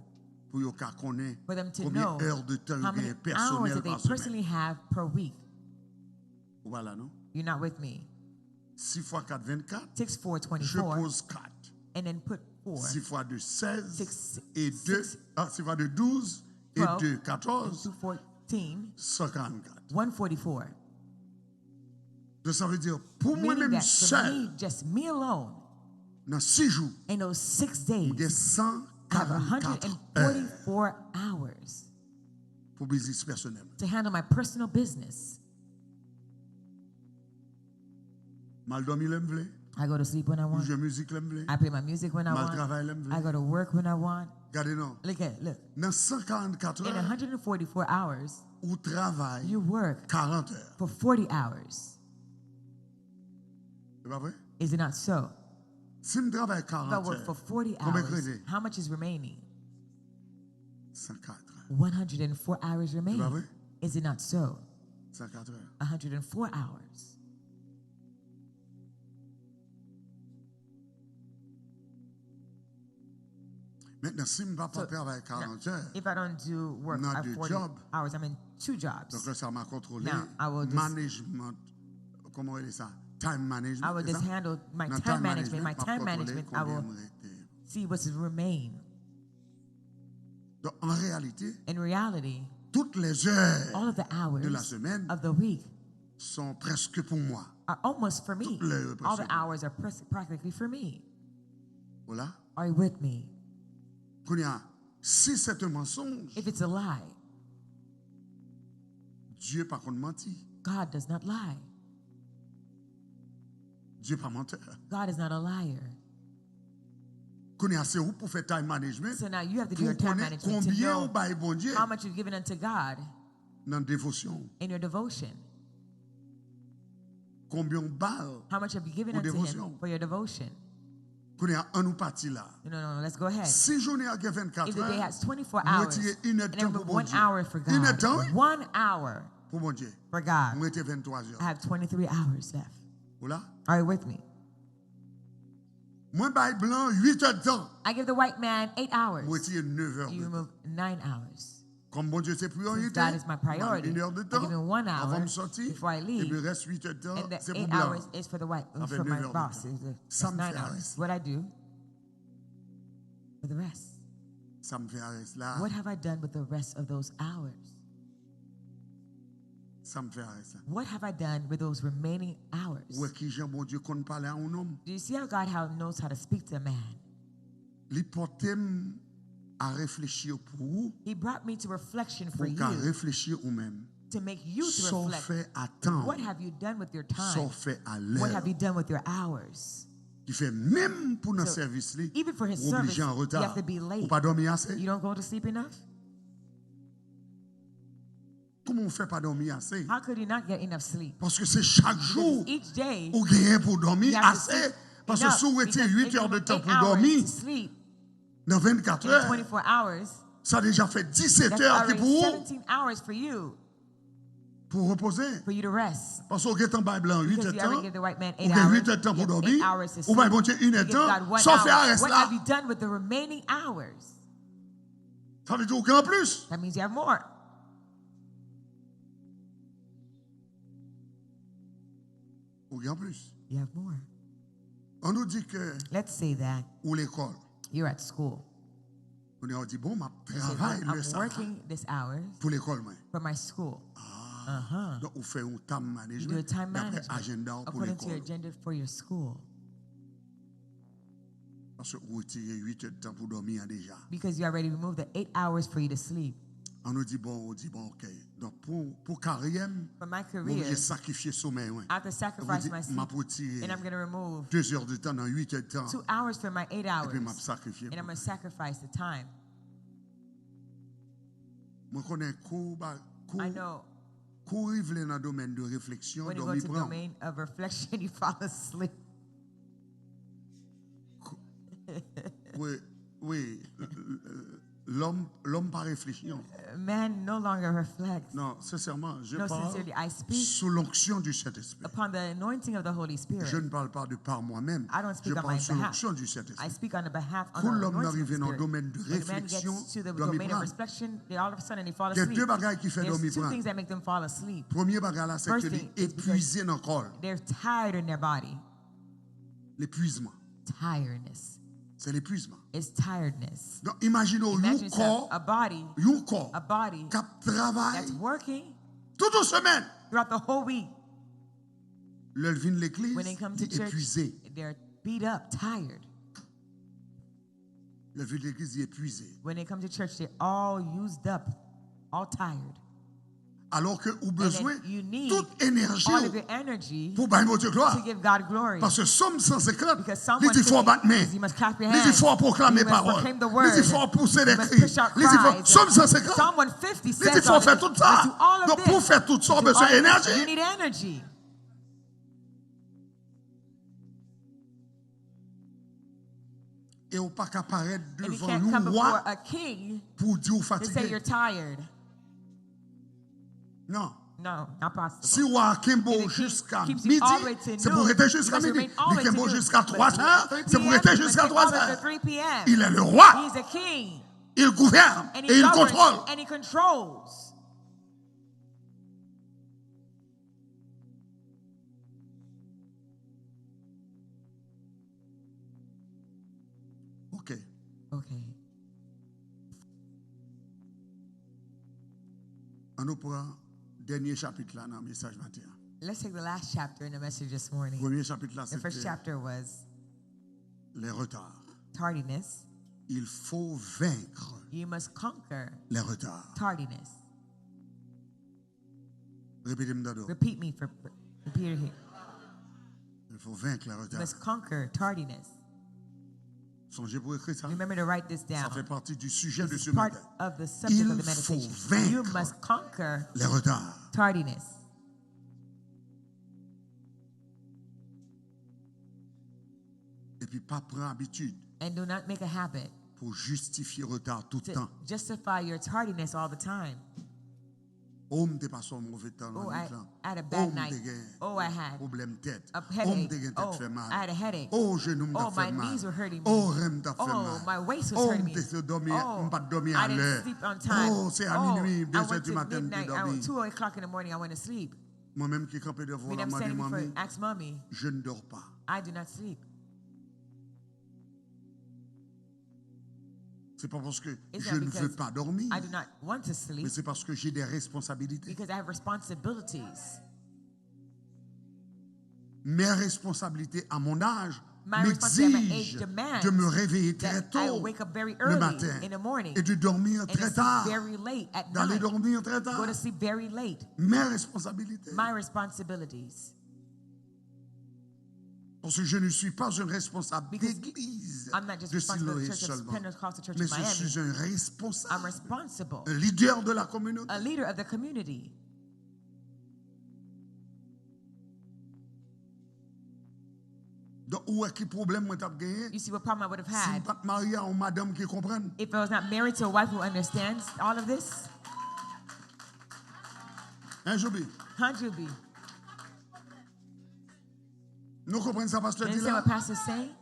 pou yo ka konnen for them to konbyen know è de tan yo how many genyen hours pèsonèl that they pa semèn. Personally have per week. Ou pa la, non? You're not with me. Sis fwa kat, vennkat. Six, four, Je twenty-four, pose kat. And then put four. Sis fwa de sèz Six, e de. six. Ah, sis fwa de douz e Twelve, de, katòz, And two fourteen, san karannkat. One forty-four. Donk, sa vle di, pou mwen Meaning menm that for sèl, me, just me alone, nan sis jou, in those six m gen days, san I have karannkat è one hundred forty-four hours pou biznis pèsonèl mwen. To handle my personal business. M al dòmi lè m vle. I go to sleep when I M want. Jwe mizik lè m vle. I play my music when I M al want. Travay lè m vle. I go to work when I want. Gade non. Look at, look. Nan san karannkat In è, one hundred forty-four hours, ou travay you work karant è. For forty hours. Se pa vre? Is it not so? Si m travay If I karant work è, for forty konbyen k hours, rete? How much is remaining? San kat è. One hundred and four hours Se pa remaining. Vre? Is it not so? San kat è. One hundred and four hours. Mentnan, si m pa So, travay now, karant è, if I don't do work nan at de forty djòb. Hours, I'm in two jobs. Donk, lè sa, m a kontwole Now, I will just- management, kòman w rele sa? Time management. I will Se just sa? Handle my Nan time management. My m ap time kontwole Management, I konbyen will m rete. See what is remain. Donk, an reyalite, In reality, toutes les heures all of the hours de la semaine Of the week sont presque pour moi. Are almost for me. Toutes les heures All the presque. Hours are pres- practically for me. Voilà. Are you with me? Kounye a, si c'est un mensonge, If it's a lie, Dye pa konn manti. God does not lie. Dye pa mantè. God is not a liar. Kounye a, se ou pou fè time management. So now you have to do Pou your time konnen management to konbyen ou know bay Bondye how much you've given unto God nan devosyon. In your devotion. Konbyen ou ba l How much have you given pou unto devosyon. Him for your devotion? Kounye a, ann nou pati la. No, no, no, let's go ahead. Si jounen an gen vennkat If the day è, has twenty-four nou hours, retire inèdtan and then pou remove one Bondye. hour for God. Inèdtan, wi. One hour Pou Bondye. For God. Mwen rete venntwa zè. I have twenty-three hours left. Ou la? Are you with me? Mwen bay blan uit èdtan. I give the white man eight hours. Mwen retire nèf è. You remove nine hours. Kòm Bondye se Since priyorite, God is my m ba l priority, inèdtan I give him one hour avan m soti, before I leave. Epi rès uit èdtan, And the se pou eight blan. Hours is for the white, Sa fè for my nèf è. Boss. Is the, Sa that's m nine fè a hours. Rès. What I do for the rest? Sa m fè a Rès la. What have I done with the rest of those hours? Sa m fè a Rès la. What have I done with those remaining hours? Ou wè kijan Bondye konn pale a yon nonm. Do you see how God how knows how to speak to a man? Li pote m a reflechi pou ou, He brought me to reflection pou for w ka you, reflechi ou menm. To make you to Sa w reflect. Fè a tan. What have you done with your time? Sa w fè a lè. What have you done with your hours? Ki fè menm pou nan So, sèvis li, even for his ou oblije service, an you reta. Have to be late. Ou pa dòmi ase. You don't go to sleep enough? Kòman ou fè pa dòmi ase? How could you not get enough sleep? Paske se chak jou Because each day, ou genyen pou w dòmi you have to ase. sleep Paske enough, si w retire because uit if you è de remove tan eight pou w hours dòmi to sleep nan vennkat in è, twenty-four hours, sa deja fè disèt that's è ki already pou ou, seventeen hours for you pou w repoze. For you to rest. Paske w gentan bay blan uit Because è you tan, already give the white man ou eight gen hours, uit è tan you pou w have dòmi, eight hours to ou bay sleep. Bondye inèdtan, You give God one sa w fè a hour. Rès What la. Have you done with the remaining hours? Sa vle di ou gen anplis. That means you have more. Ou gen anplis. You have more. An nou di ke Let's say that ou lekòl. You're at school. Kounye a ou di, bon, m ap You say, travay "Look, lè I'm sa a working this hours pou lekòl mwen. For my school. Donk, ou fè yon time You do a management time dapre management ajanda w pou according to your lekòl. Agenda for your school. Paske ou retire uit èdtan pou dòmi an deja. Because you already removed the eight hours for you to sleep. An nou di, bon, ou di, bon, ok. Donk, pou, pou karyè m, For my mwen oblije career, sakrifye somèy mwen. I have to Ou sacrifice di, my m sleep, ap retire and I'm going to remove de zè de tan nan uit èdtan. two hours for my eight hours. Epi m ap sakrifye. And I'm going to sacrifice the time. Mwen konnen kou ba, kou, I know kou rive nan domèn de refleksyon, when you go dòmi to pran. Domain of reflection, you fall asleep. Wi, wi. Lòm, lòm pa reflechi, non. Man no longer reflects. Non, sincèrement, je No, parle sincerely, I speak sous l'onction du Saint-Esprit. Upon the anointing of the Holy Spirit. Je ne parle pas de par moi-même. I don't speak Je on parle my sous behalf. l'onction du Saint-Esprit. I speak on the behalf of Kou the lòm nan anointing of the rive nan Spirit. Domèn de When a man refleksyon, gets to the dòmi domain of pran. reflection, they all of a sudden they fall Gen de asleep. Bagay ki fè There's dòmi two pran. Things that make them fall asleep. Premye bagay la, se First ke li thing is because epuize nan kò l. They're tired in their body. Lepwizman. Tiredness. Se lepwizman. It's tiredness. Donk, imajine w yon Imagine kò, yourself, a body, yon kò a body k ap travay that's working tout yon semèn. Throughout the whole week. Lè l vin legliz, When they come to li church, epuize. They're beat up, tired. Lè l vin legliz, li epuize. When they come to church, they're all used up, all tired. Alò ke ou And bezwen then you need tout enèji all of w your energy pou bay Bondye glwa. To give God glory. Paske Sòm san senkant, Because Psalm li di fò bat men, you must clap your li di hands. Fò pwoklame You must pawòl, proclaim the li word. Di fò pouse You dè must kri, push out li di fò, cries. Sòm san senkant, Psalm one fifty li says di fò all fè this. Tout sa. Let's do all of Donk, pou this. Fè tout sa, To ou do bezwen all of this, enèji. You need energy. E ou pa ka parèt And you devan can't come yon before wa a king pou w di w to say you're fatige. Tired. Non. No, not possible. Si wa a kenbe w If the king jiska keeps you all the way midi, to se pou w noon, rete jiska you must midi. Remain all Li the way to kenbe w noon. Jiska But twa if you zè, three se pou w p.m., rete you must jiska stay all the way twa zè. to three p.m. Il est le roi. He's a king. Il gouverne And et he il governs contrôle. And he controls. Ok. Okay. An nou pran dènye chapit la nan mesaj maten an. Let's take the last chapter in the message this morning. Premye chapit la, The first se chapter was les retards. Tardiness. Il faut vaincre You must conquer les retards. Tardiness. Repete m tande w. Repeat me for repeat it. Il faut vaincre les You retards. Must conquer tardiness. Sonje pou ekri sa. Remember to write this Ça down. Fait partie du sujet de This ce is part matin. Of the subject Il of the faut meditation. Vaincre You must conquer les retards. Tardiness. Epi pa pran abitid And do not make a habit pou jistifye retar tout tan. Justify your tardiness all the time. Oh, m te pase yon move tan Oh, nan I nwit lan. had a Oh, bad m night. te gen Oh, I had pwoblèm tèt. A Oh, m headache. Te gen tèt Oh, fè mal. I had a headache. Oh, jenou m t Oh, ap my fè mal. knees were hurting me. Oh, ren m t ap fè Oh, mal. My waist was Oh, hurting m me. Te fè dòmi, Oh, m pa t dòmi a I didn't lè. Sleep on time. Oh, se a Oh, minui, I de zè went di to maten m te midnight. Oh, dòmi. Two o'clock in the morning, I went to sleep. Mwen menm ki kanpe devan Me, la, I'm mande standing before, manmi, ask mommy. Je ne dors pas. I do not sleep. C'est pas parce que It's je not ne because veux pas dormir, I do not want to sleep, mais c'est parce que j'ai des responsabilités. Because I have responsibilities. Mes responsabilités à mon âge My responsibility at my age m'exigent demands de me réveiller très that I tôt wake up very le early matin in the morning et de dormir and très to sleep tard, very late at d'aller night. Dormir très Go to tard. Sleep very late. Mes responsabilités. My responsibilities. Parce que je ne suis pas un responsable Because d'église I'm not just de responsible for Siloé the church of seulement, Pentecostal Church mais of je Miami. Suis un I'm responsable, responsible, un leader de la communauté. A leader of the community. Donk, ou wè ki pwoblèm mwen t ap genyen You see what problem I would have si m had pa t marye a yon madanm ki konprann. If I was not married to a wife who understands all of this? Hein, Joubi? Huh, Juby? Nou konprann sa pastè You di understand la? What Pastor's saying?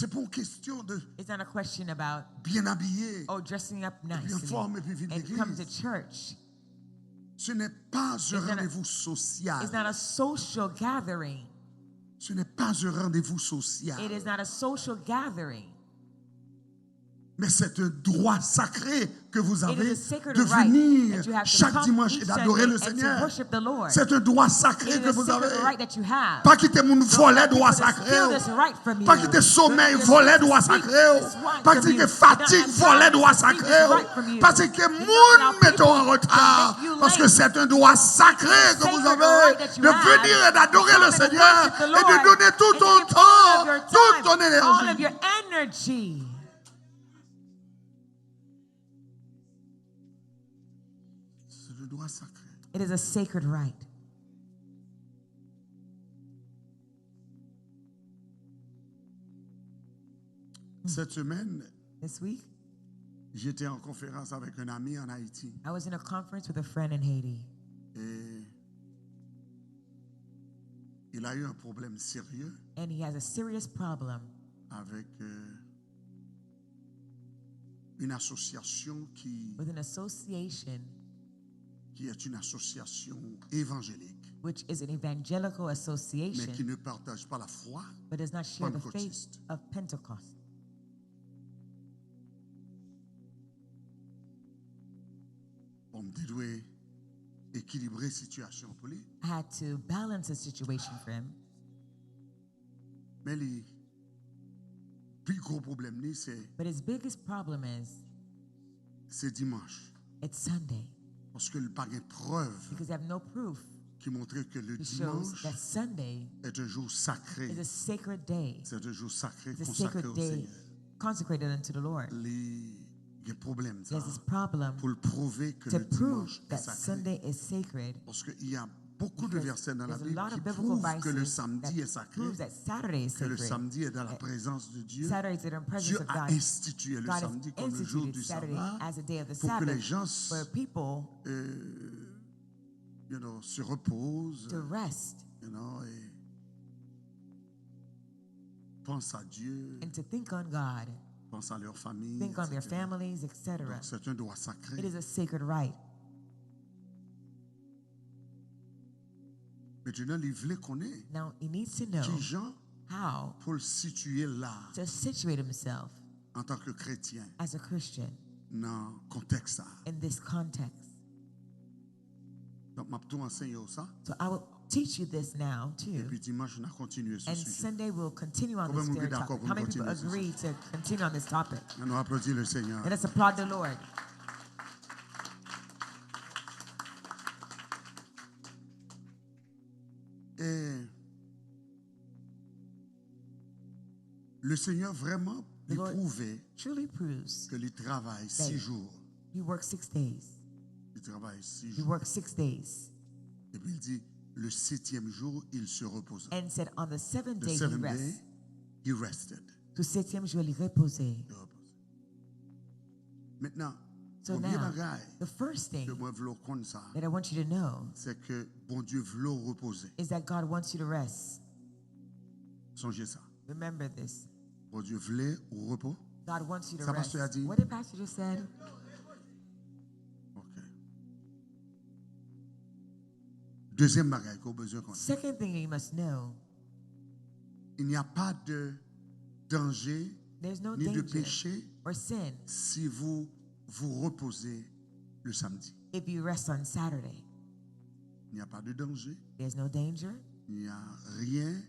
C'est pas une question de It's not a question about, bien habillé, oh, dressing up et puis en nicely forme, et puis venir and come to l'église. Church. Ce n'est pas un not a- rendez-vous social. It's not a social gathering. Ce n'est pas un rendez-vous social. It is not a social gathering. Mais c'est un droit sacré que vous It avez is a sacred de right venir that you have to chaque come dimanche each et d'adorer Sunday le and to Seigneur. Worship the Lord. C'est un droit It sacré is que a vous sacred avez. Right that you have. Pas quitter moun vòlè Don't droit let people sacré. Steal this right from you. Pas quitter sommeil Don't let vòlè people droit steal sacré. this right Pas from quitter you. fatigue Don't vòlè let droit people steal this sacré. Right from you. Pas quitter Do not moun allow mete people en to retard. make you Parce que late. C'est un droit sacré que vous Sacred avez right that you de have venir et d'adorer to le come and Seigneur worship the et de Lord donner tout and ton give all of temps, your toute time, ton all of énergie. Your energy. C'est le droit sacré. It is a sacred right. Cette semaine, This week, j'étais en conférence avec un ami en Haïti. I was in a conference with a friend in Haiti, Et il a eu un problème sérieux and he has a serious problem avec euh, une association qui, with an association qui est une association évangélique, which is an evangelical mais association, qui ne partage pas la foi but does not share the faith pentecôtiste. Of Pentecost. Bon, m te dwe ekilibre sitiyasyon pou li. I had to balance the situation for him. Men li, pi gwo pwoblèm li, se But his biggest problem is se dimanche. It's Sunday Paske li pa gen prèv because I have no proof ki montre ke le to show dimanche that Sunday est un jour sacré. Is a sacred day. C'est un jour sacré It's a consacré sacred au day Seigneur. Consecrated unto the Lord. Li gen pwoblèm sa There's this problem pou l prouve ke to le prove dimanche est that sacré. Sunday is sacred Parce qu'il y a beaucoup de because versets dans la there's a Bible lot qui of biblical prouvent que le verses samedi that est sacré, proves that Saturday is que le sacred. Samedi est dans la présence de Dieu. Saturday is in the presence Dieu of a God. institué le God has samedi comme le jour instituted du Saturday sabbat as a day of the pour que les Sabbath gens for people euh, you know, se reposent, to rest you know, et pensent à Dieu, and to think on God, pensent à leur famille, think on their et cetera. families, et cetera. Donc, c'est un droit sacré. It is a sacred right. Maintenant, li vle konnen Now he needs to know ki jan how pou l sitiye la to situate himself an tan ke kretyen as a Christian nan kontèks sa. In this context. Donk, m ap tou anseye w sa. So I will teach you this now too. Epi dimanch, n a kontinye sou And sijè. Sunday we'll continue on Konbyen this moun ki very dakò topic. pou How m many people kontinye sou agree sijè? To continue on this topic? Ann nou aplodi le Seigneur. Let us applaud the Lord. E le Seigneur vraiment The li Lord pwouve Truly proves ke li travay that sis jou. He works six days. Li travay sis He jou. Works six days. Epi li di, le septième jour, il se reposa. And said, on the seventh The day he seventh day, rests. He rested. Sou setyèm jou, li repoze. Li repoze. Mentnan, So premye now, bagay the first thing ke mwen vle w konn sa, that I want you to know se ke Bondye vle w repoze. Is that God wants you to rest. Sonje sa. Remember this. Bondye vle ou repo. God wants you to Sa rest. Pastè a di? What did Pastor just said? Ok. Dezyèm bagay ke w bezwen konnen. Second thing you must know, Il n'y a pas de danger there's no ni de danger péché or sin si vous vous reposez le samedi. If you rest on Saturday. Il n'y a pas de danger. There's no danger. Il n'y a rien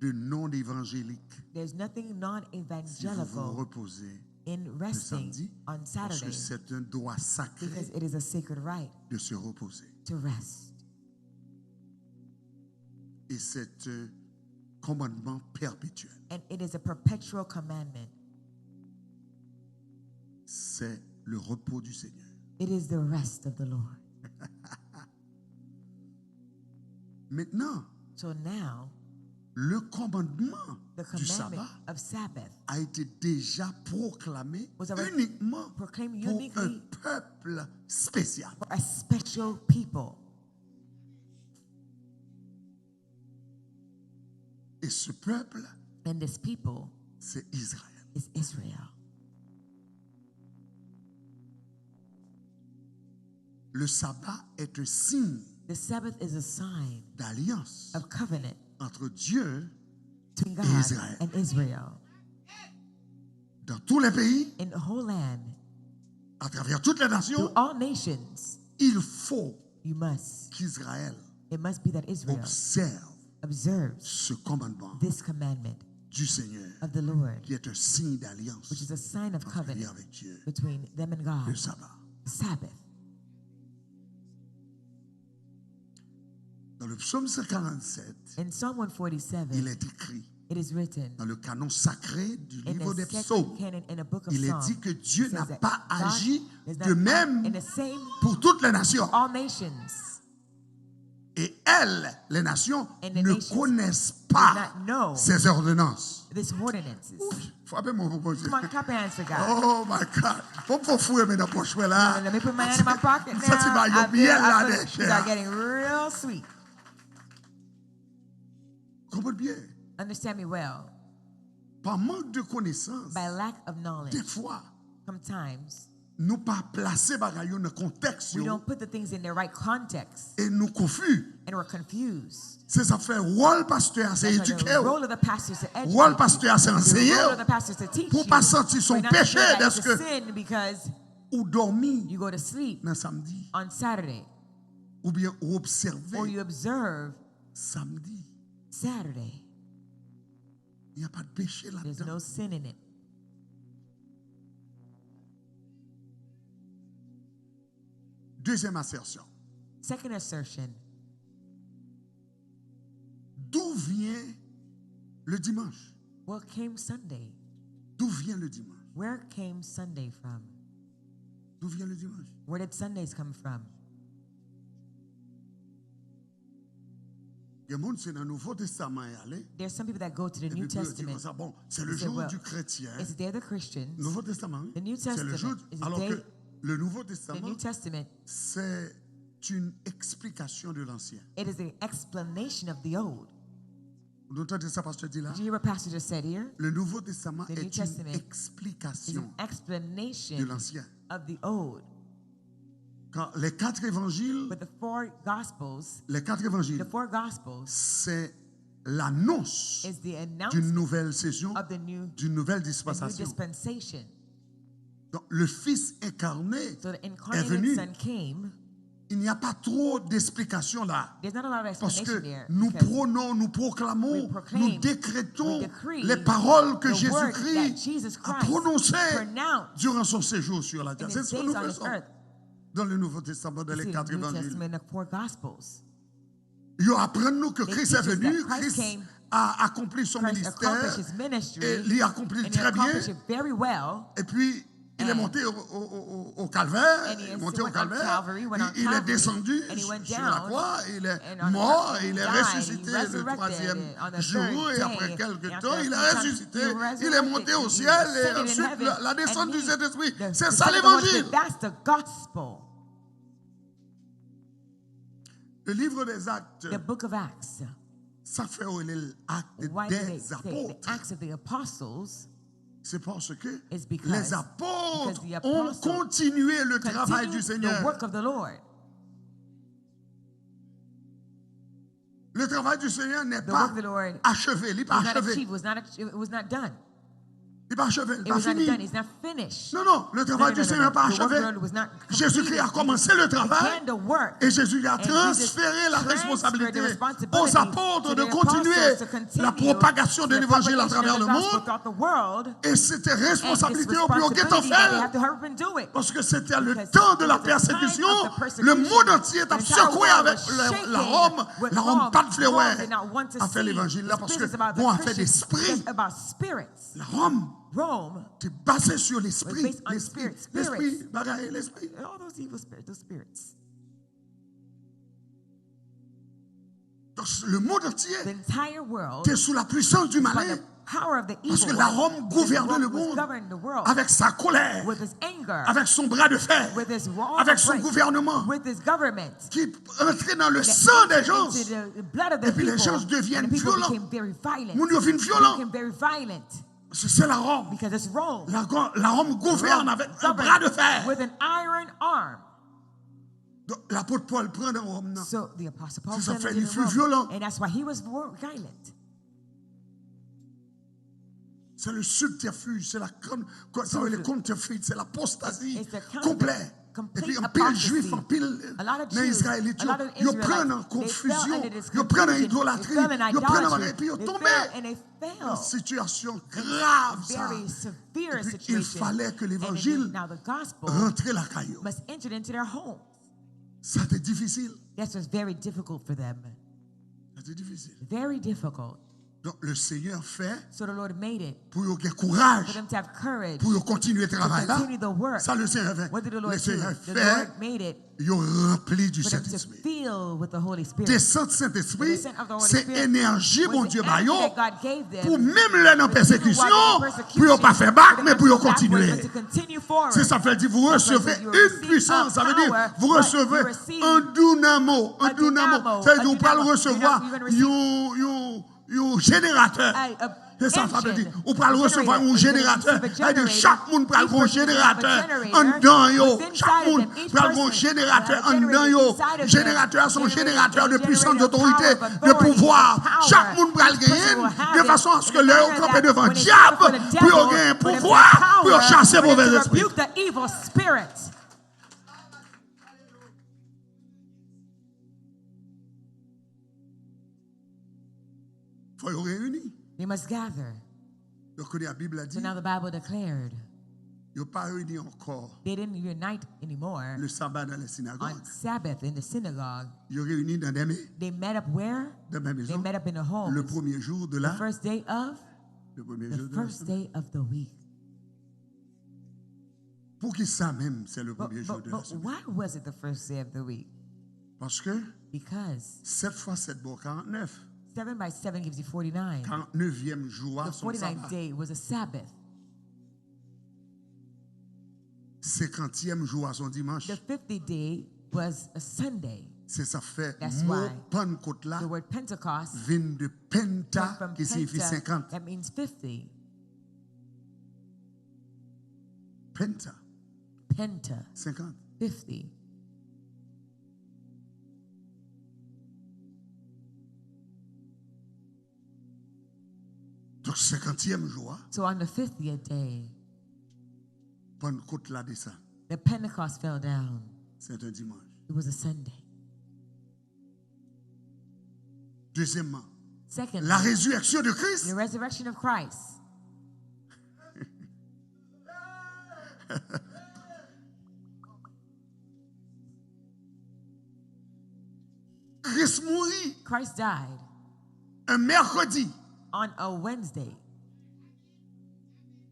de non évangélique There's nothing si vous vous non-evangelical reposez in le resting samedi, On parce que Saturday c'est un droit sacré because it is a sacred right de se reposer. To rest. Et c'est un commandement perpétuel. And it is a perpetual commandment. C'est le repos du Seigneur. It is the rest of the Lord. Maintenant, So now, le commandement the du commandment sabbat of Sabbath a été déjà proclamé Was already uniquement proclaimed pour un uniquely peuple spécial. For a special people. Et ce peuple And this people c'est Israël. Is Israel. Le sabbat est un signe The Sabbath is a sign d'alliance of covenant entre Dieu between God et Israël. And Israel. Dans tous les pays, in the whole land, à travers toutes les nations, through all nations, il faut you must, qu'Israël it must be that Israel observe observes ce commandement this commandment du Seigneur, of the Lord, qui est un signe d'alliance, which is a sign of entre lui covenant avec Dieu, between them and God, le sabbat. The Sabbath. Dans le psaume cent quarante-sept, in Psalm one forty-seven, il est écrit, it is written, dans le canon sacré du livre des psaumes, il est dit que Dieu n'a pas agi de même pour toutes les nations. All nations. Et elles, les nations, ne connaissent pas ces ordonnances. This ordinances. Frape mwen pou Bondye. Come on, clap your hands for God. Oh my God. Bon, pou foure men nan pòch mwen la. Let me put my hand in my pocket now. M santi ba yo byen la dèyè. These are getting real sweet. Konprann byen. Understand me well. Pa mank de konesans, by lack of knowledge, defwa, sometimes, nou pa plase bagay yo nan kontèks yo. We don't put the things in their right context. E nou konfi. And we're confused. Se sa k fè wòl pastè a se edike w. Wòl pastè a se anseye w. Pou w pa santi se yon peche dèske ou dòmi nan samdi. Oubyen ou obsève samdi. Il n'y a pas de péché là-dedans. Deuxième assertion. Second assertion. D'où vient le dimanche? Where came Sunday? D'où vient le dimanche? Where came Sunday from? D'où vient le dimanche? Where did Sundays come from? Gen moun se nan Nouvo Testaman y ale. There's some people that go to the New Testament. Epi pou yo di konsa, bon, c'est le jour du chrétien. It's the day of the Christians. Nouvo Testaman, wi. The New Testament is the day. Alors que le Nouveau Testament, c'est une explication de l'ancien. It is an explanation of the old. Nou tande sa pastè di la? Did you hear what pastor just said here? Le Nouveau Testament est une explication de l'ancien. Of the old. Car les quatre évangiles, les quatre évangiles, c'est l'annonce d'une nouvelle saison, d'une nouvelle dispensation. Donc, le Fils incarné est venu. Il n'y a pas trop d'explications là. Parce que nous prônons, nous proclamons, nous décrétons les paroles que Jésus-Christ a prononcées durant son séjour sur la terre. C'est ce que nous faisons dans le Nouveau Testament, dans les quatre évangiles. Yo aprann nou ke Kris est venu, Kris a accompli son ministère, et li accompli très bien. Et puis, il est monté au, au, au, au calvaire, il est monté au calvaire, il, il est descendu sur la croix, il est mort, il est ressuscité le troisième jour, et après quelque temps, il est ressuscité, il est monté au ciel, et ensuite la, la descente du Saint-Esprit. C'est ça l'évangile. Le livre des Actes, sa k fè yo rele l Actes des Apôtres, c'est parce que les apôtres ont continué le travail du Seigneur. Le travail du Seigneur n'est pas achevé, li pa acheve. Li pa acheve, li pa fini. Non, non, le travail du Seigneur pa acheve. Jésus-Christ a commencé le travail et Jésus a transféré la responsabilité aux apôtres de continuer la propagation de l'évangile à travers le monde. E se te responsablite yo pou yo gentan fè l. Paske se te le tan de la pèsekisyon. Le mond antye t ap sekwe avèk la, la Ròm. La Ròm pa t vle wè afè levanjil la, paske gon afè despri. La Ròm te baze sou lespri, lespri, lespri, bagay lespri. Donk, le mond antye te sou la pwisans di malen, paske la Ròm gouvène le mond avèk sa kolè, avèk son bra de fè, avèk son gouvènman ki antre nan le san dè jan, epi lè jan devyen vyolan. Moun yo vin vyolan. Parce que c'est la Rome. Because it's Rome. La, la Rome gouverne avec un bras de fer. With an iron arm. Donk, lapot Pòl pran nan Wòm nan. So the Apostle Paul sent him to Rome. And that's why he was violent. C'est le subterfuge, c'est la con-, quoi, ça veut dire counterfeit, c'est l'apostasie complète. Et puis anpil Jwif, anpil nan Izrayelit yo, yo pran nan konfizyon, yo pran nan idolatri, yo pran nan bagay, epi yo tonbe nan sitiyasyon grav sa. Epi il fallait que l'évangile rantre lakay yo. Sa te difisil. This was very difficult for them. Sa te difisil. Very difficult. Donk, le Seigneur fè pou yo gen kouraj pou yo kontinye travay la. Sa le Seigneur fè. Le Seigneur fè yo ranpli di Sentespri. Desant Sentespri se enèji Bondye ba yo pou menm lè nan pèsekisyon, pou yo pa fè bak, men pou yo kontinye. Se sa fè di, vous recevez une puissance. Sa vle di, vous recevez un dunamo. Un dunamo. Sa vle di, ou pral resevwa yon, yon, yon jeneratè. Se sa sa vle di. Ou pral resevwa yon jeneratè. Sa vle di, chak moun pral gen yon jeneratè anndan yo. Chak moun pral gen yon jeneratè anndan yo. Jeneratè a se yon jeneratè de pwisans, dotorite, de pouvwa. Chak moun pral genyen l, de fason aske lè yo kanpe devan dyab, pou yo gen pouvwa pou yo chase movèz espri. Fò yo reyini. They must gather. Donk, kounye a Bib la di, so now the Bible declared, yo pa reyini ankò. They didn't unite anymore. Le sabbat dans les synagogues. On Sabbath in the synagogue. Yo reyini nan dèmen. They met up where? Dans ma maison. They met up in the homes. Le premier jour de la. The first day of. Le premier jour de la semaine. The first day of the week. Poukisa menm se le premye jou de la semèn? But why was it the first day of the week? Paske sèt fwa sèt ba w karannèf. Seven by seven gives you forty-nine. Karannèvyèm jou a se yon saba. The forty-ninth day was a Sabbath. Senkantyèm jou a se yon dimanch. The fiftieth day was a Sunday. Se sa fè mo Pannkot la vin de penta, ki siyifi senkant. That's why the word Pentecost came from penta, that means fifty. Penta. Penta. Senkant. Fifty. Donk, senkantyèm jou a, so on the fiftieth day, Pannkot la desann. The Pentecost fell down. Se te yon dimanch. It was a Sunday. Dezyèmman, secondly, la résurrection de Christ. The resurrection of Christ. Kris mouri. Christ died. Un mercredi. On a Wednesday.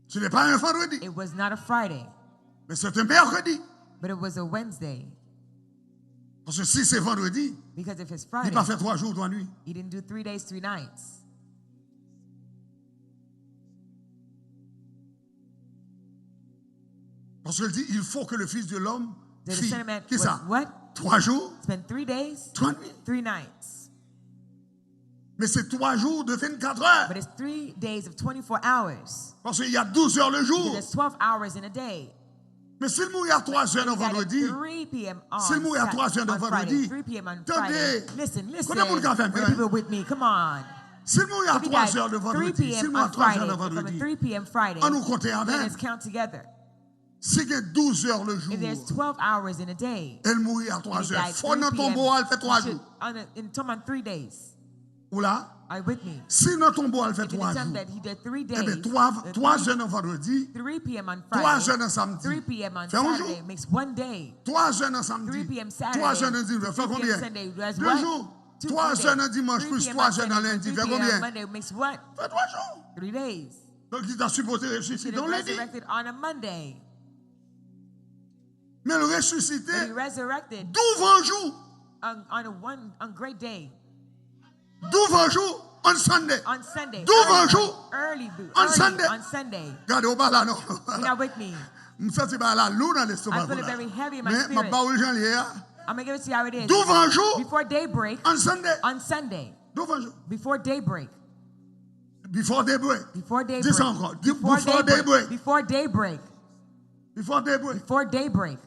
Ce n'est pas un vendredi. It was not a Friday. Mais c'est un mercredi. But it was a Wednesday. Paske si se vandredi, because if it's Friday, li pa fè twa jou, twa nwi. He didn't do three days, three nights. Paske l di, il faut que le Fils de l'homme, the Son of Man, kisa? What? Twa jou, spend three days, twa nwi. Three nights. Men se twa jou de vennkat è. But it's three days of twenty-four hours. Paske y a douz è le jou. Because there's twelve hours in a day. Men si l mouri a twa è nan vandredi, si l mouri a twa è nan vandredi, tande, kote moun k avè m yo? Si l mouri a twa è nan vandredi, si l mouri a twa è nan vandredi, ann nou konte avè m. Si gen douz è le jou, e l mouri a twa è, fò nan tonbo a l fè twa jou. Ou la? Si nan tonbo a l fè twa jou, enben, twa è nan vandredi, twa è nan samdi, fè yon jou. Twa è nan samdi, twa è nan dimanch, fè konbyen? De jou. Twa è nan dimanch plis twa è nan lendi, fè konbyen? Fè twa jou. Donk, li ta sipoze resisite yon lendi. Men l resisite douvan jou. Douvan jou, on Sunday. Douvan jou, on Sunday. Gade, ou pa la non. M santi bagay la lou nan lestomak ou la. Men m ap ba ou l jan l ye a. Douvan jou, on Sunday. Douvan jou. Before daybreak. Before daybreak. Di sa ankò. Di, before daybreak. Before daybreak. Before daybreak. Before daybreak.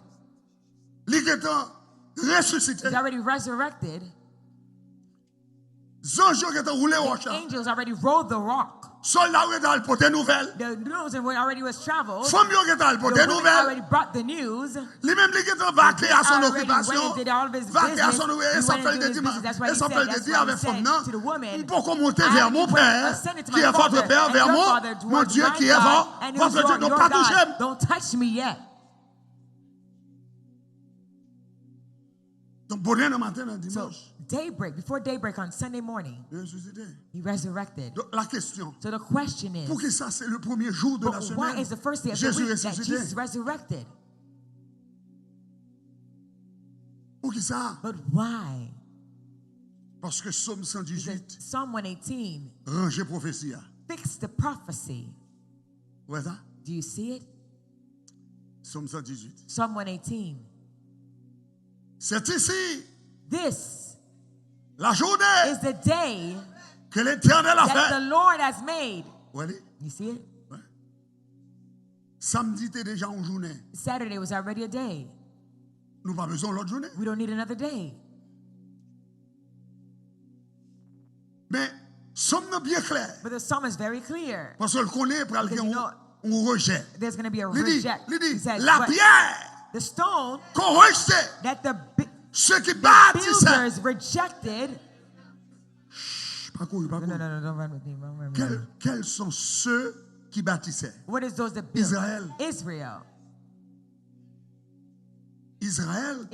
Li gentan resisite. He's already resurrected. Zanj yo gentan woule wòch la. The angels already rolled the rock. Sòlda yo gentan al pote nouvèl. The news and already was traveled. Fanm yo gentan al pote nouvèl. The women already brought the news. Li menm li gentan vake a son okipasyon. Vake a son okipasyon. E sa fè l te di, e sa fè l te di avèk fanm nan, m poko monte vè mon pè ki è vòt pè, vè mon, mon Dye ki è vòt, vòt Dye, donk pa touche m. Don't touch me yet. Donk, bonè nan maten nan dimanch. So, daybreak, before daybreak on Sunday morning, li resisite. He resurrected. Donk, la kesyon, so the question is, poukisa se le premye jou de la semèn Jezi resisite? But why is the first day of the week that Jesus resurrected? Poukisa? But why? Paske Sòm san dizuit, because Psalm one eighteen, ranje pwofesi a. Fixed the prophecy. Ou wè sa? Do you see it? Sòm san dizuit. Psalm one eighteen. C'est ici, this, la journée, is the day, que l'Éternel a fait, that the Lord has made. Ou wè li? You see it? Wè. Samdi te deja yon jounen. Saturday was already a day. Nou pa bezwen yon lòt jounen. We don't need another day. Men, Sòm nan byen klè. But the psalm is very clear. Paske l konnen pral gen yon, yon rejè. Because you know there's gonna be a reject. Li di, li di, la pierre qu'on rejetait, ceux qui bâtissaient. Chut, pa kouri, pa kouri. No, no, no, no, don't run with me, don't run with me. Quels, quels sont ceux qui bâtissaient? What is those that build? Israël. Israel. Izrayèl,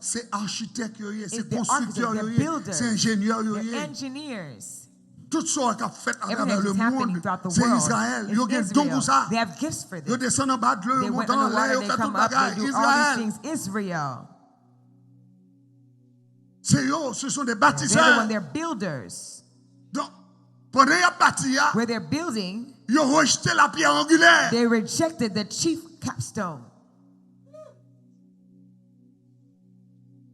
se achitèk yo ye, se konstriktè yo ye, se enjenyè yo ye. Tout sa k ap fèt atravè lemonn, se Izrayèl. Yo gen don pou sa. Yo desann anba dlo, yo monte anlè, yo fè tout bagay. Izrayèl. Se yo, ce sont des bâtisseurs. Donk, pandan y ap bati a, yo rejte la pierre angulaire. They rejected the chief capstone.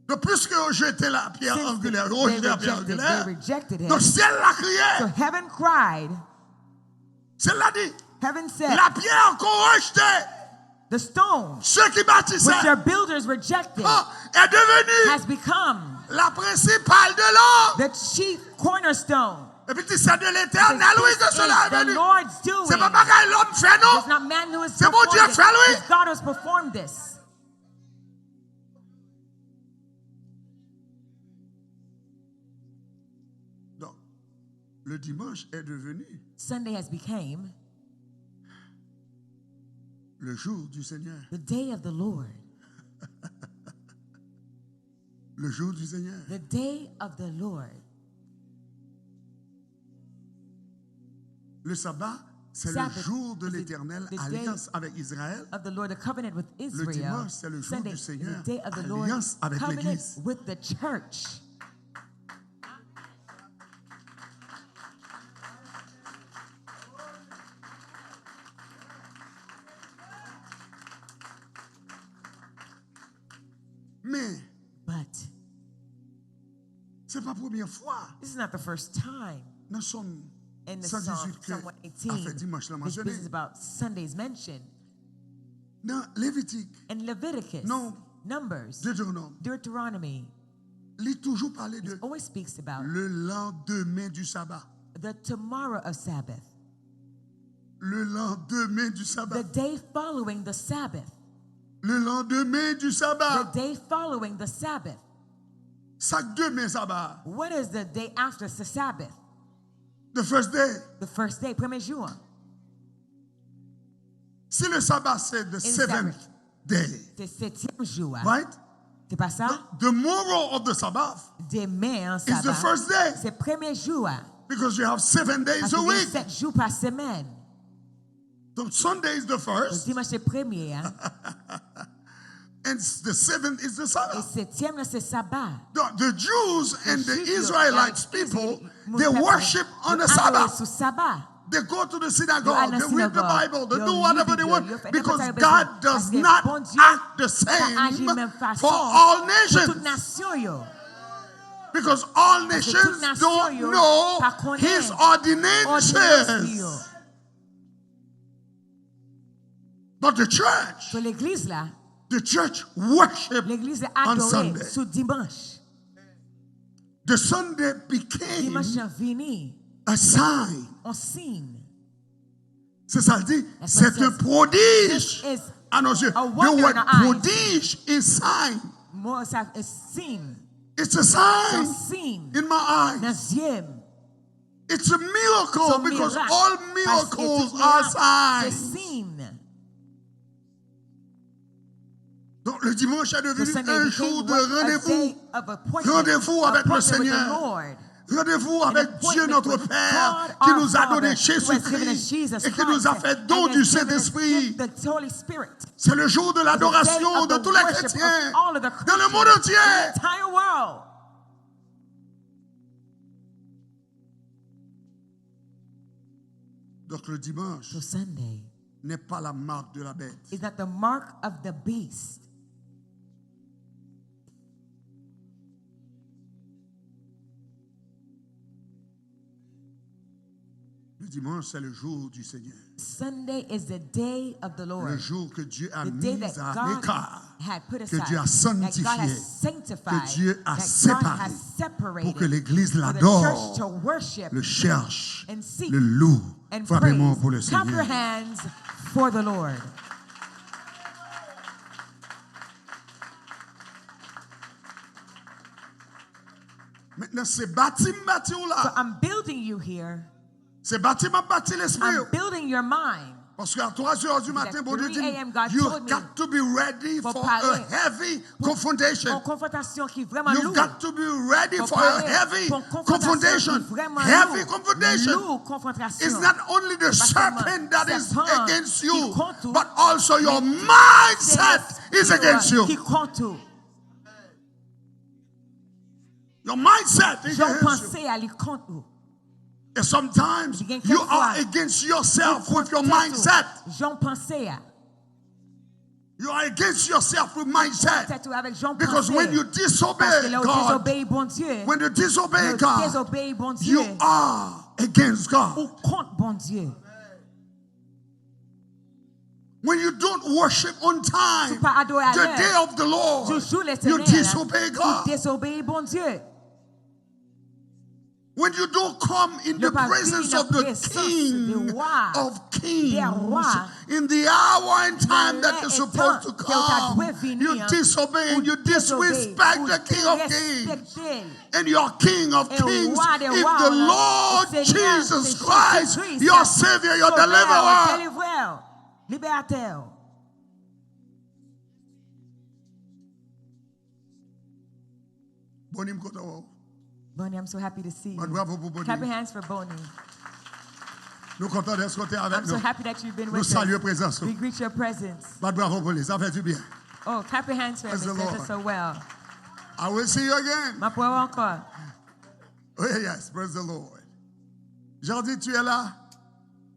Donk, piske yo jete la pierre angulaire, yo rejte la pierre angulaire, donk, syèl la kriye. So heaven cried. Syèl la di, la pierre qu'on rejetait, the stone, ceux qui bâtissaient, which their builders rejected, est devenue, has become, la principale de l'angle. The chief cornerstone. Epi di, c'est de l'Éternel, oui, que cela est venu. Se pa bagay lòm fè, non. It's not man who has performed it. Se Bondye k fè l, wi. It's God who has performed this. Donc, le dimanche est devenu, Sunday has became, le jour du Seigneur. The day of the Lord. Le jour du Seigneur. The day of the Lord. Le sabbat, c'est le jour de l'Éternel, alliance avec Israël. Le dimanche, c'est le jour du Seigneur, alliance avec l'Église. Men, se pa premye fwa nan Sòm san dizuit ke afè dimanch lan mansyone. Nan Levitik, Nonb, Detewonòm, li toujou pale de le lendemain du sabbat. Le lendemain du sabbat. The day following the Sabbath. Le lendemain du sabbat. The day following the Sabbath. Sa k demen saba a? What is the day after the Sabbath? The first day. The first day, premye jou an. Si le sabbat c'est the seventh day. Se setyèm jou a. Right? Se pa sa? The, the morrow of the Sabbath is the first day. Demen an saba se premye jou a. Because you have seven days a week. Paske gen sèt jou pa semèn. Donc Sunday is the first. Donk dimanch se premye a. And the seventh is the Sabbath. E setyèm nan se saba. The, the Jews and the Israelites people, they worship on the Sabbath. They go to the synagogue, they read the Bible, they do whatever they want, because God does not act the same for all nations. Because all nations don't know his ordinances. But the church, So legliz la, the church worship legliz la on adore Sunday. Sou dimanch. The Sunday became Dimanch lan vini a sign. Yon siy. C'est ça, il dit, That's what it c'est un says. Prodige This is à nos yeux. a The wonder word in our eyes. Prodige is sign. Mo sa e siy. It's a It's a sign siy. In my Nan eyes. Zye m. It's a miracle Se yon because mirak. All Paske miracles tout are mirak se signs. Siy. Donc le dimanche est The devenu Sunday un jour became de what a rendez-vous. Day of appointment. Rendez-vous avec le Appointment with the Seigneur. Lord. Rendez-vous avec Dieu notre Père qui nous a donné Jésus-Christ et qui nous a fait don du Saint-Esprit. C'est le jour de l'adoration de tous les chrétiens dans le monde entier. Donc le dimanche n'est pas la marque de la bête. Is not the mark of the beast. Le dimanche, c'est le jour du Seigneur. Sunday is the day of the Lord. Le jour que Dieu a The day mis that à God l'écart, had put que aside, Dieu a that God sanctifié, has sanctified, que Dieu a that God séparé has separated pour que l'Église for the l'adore, church to worship le cherche, and seek le loue. and Frappez-moi praise. Pour le Clap your Seigneur. Hands for the Lord. Maintenant, c'est bâti, bâti ou So là. I'm building you here. C'est bâti, m'a bâti l'esprit. I'm building your mind. Parce qu'à trois heures du matin, At Bon Dieu dit, three a.m., God you told me, got to be ready faut for parler a heavy confrontation. Yon konfrontasyon ki vrèman You lourd. Got to be ready Faut for a parler heavy pour yon konfrontasyon confrontation. Ki vrèman Heavy lourd. Confrontation. Lourd konfrontasyon. It's not only the Pas seulement serpent that is serpent against qui you, contre, but also your mais mindset c'est is against you. Qui contre. Your mindset is Jan against you. Panse a li kont ou. And sometimes Gen you are kèk fwa, against yourself with your Kont ou. Mindset. Jan panse a. You are against yourself with mindset. Tèt ou avèk jan Because panse. When you disobey Paske lè ou God, dezobeyi Bondye, when you disobey lè ou God, dezobeyi Bondye, you are against God. Ou kont Bondye. When you don't worship on time, Si ou pa adore a the lè, day of the Lord, Jou, jou you Letènèl, disobey ou God. Dezobeyi Bondye. When you don't come in the Lè ou pa vini presence nan of the presans King de wa, of Kings, des rois, in the hour and time that you're lè supposed to etan ke ou ta come, dwe vini you an, disobey and you ou dezobeyi, disrespect ou the King of Kings. Derespekte l. And your King of E Kings wa de is wa the la, Lord e Senyè, Jesus se Christ, Jezi Kris, your Savior, your Sovè w, Deliverer. Delivrè w, Libèratè w. Bonnie, m kontan wè w. Bonnie, I'm so happy to see you. Bat bravo pou Bonnie. Clap your hands for Bonnie. Nou kontan dèske w te avèk I'm so nou. Happy that you've been Nou with Salye us. Prezans We ou. Greet your presence. Bat bravo pou li, sa fè du byen. Oh, clap your hands for Praise him. The It Lord. Does us so well. I will see you again. M ap wè w ankò. Oh, yes, praise the Lord. Jardy, tu es là?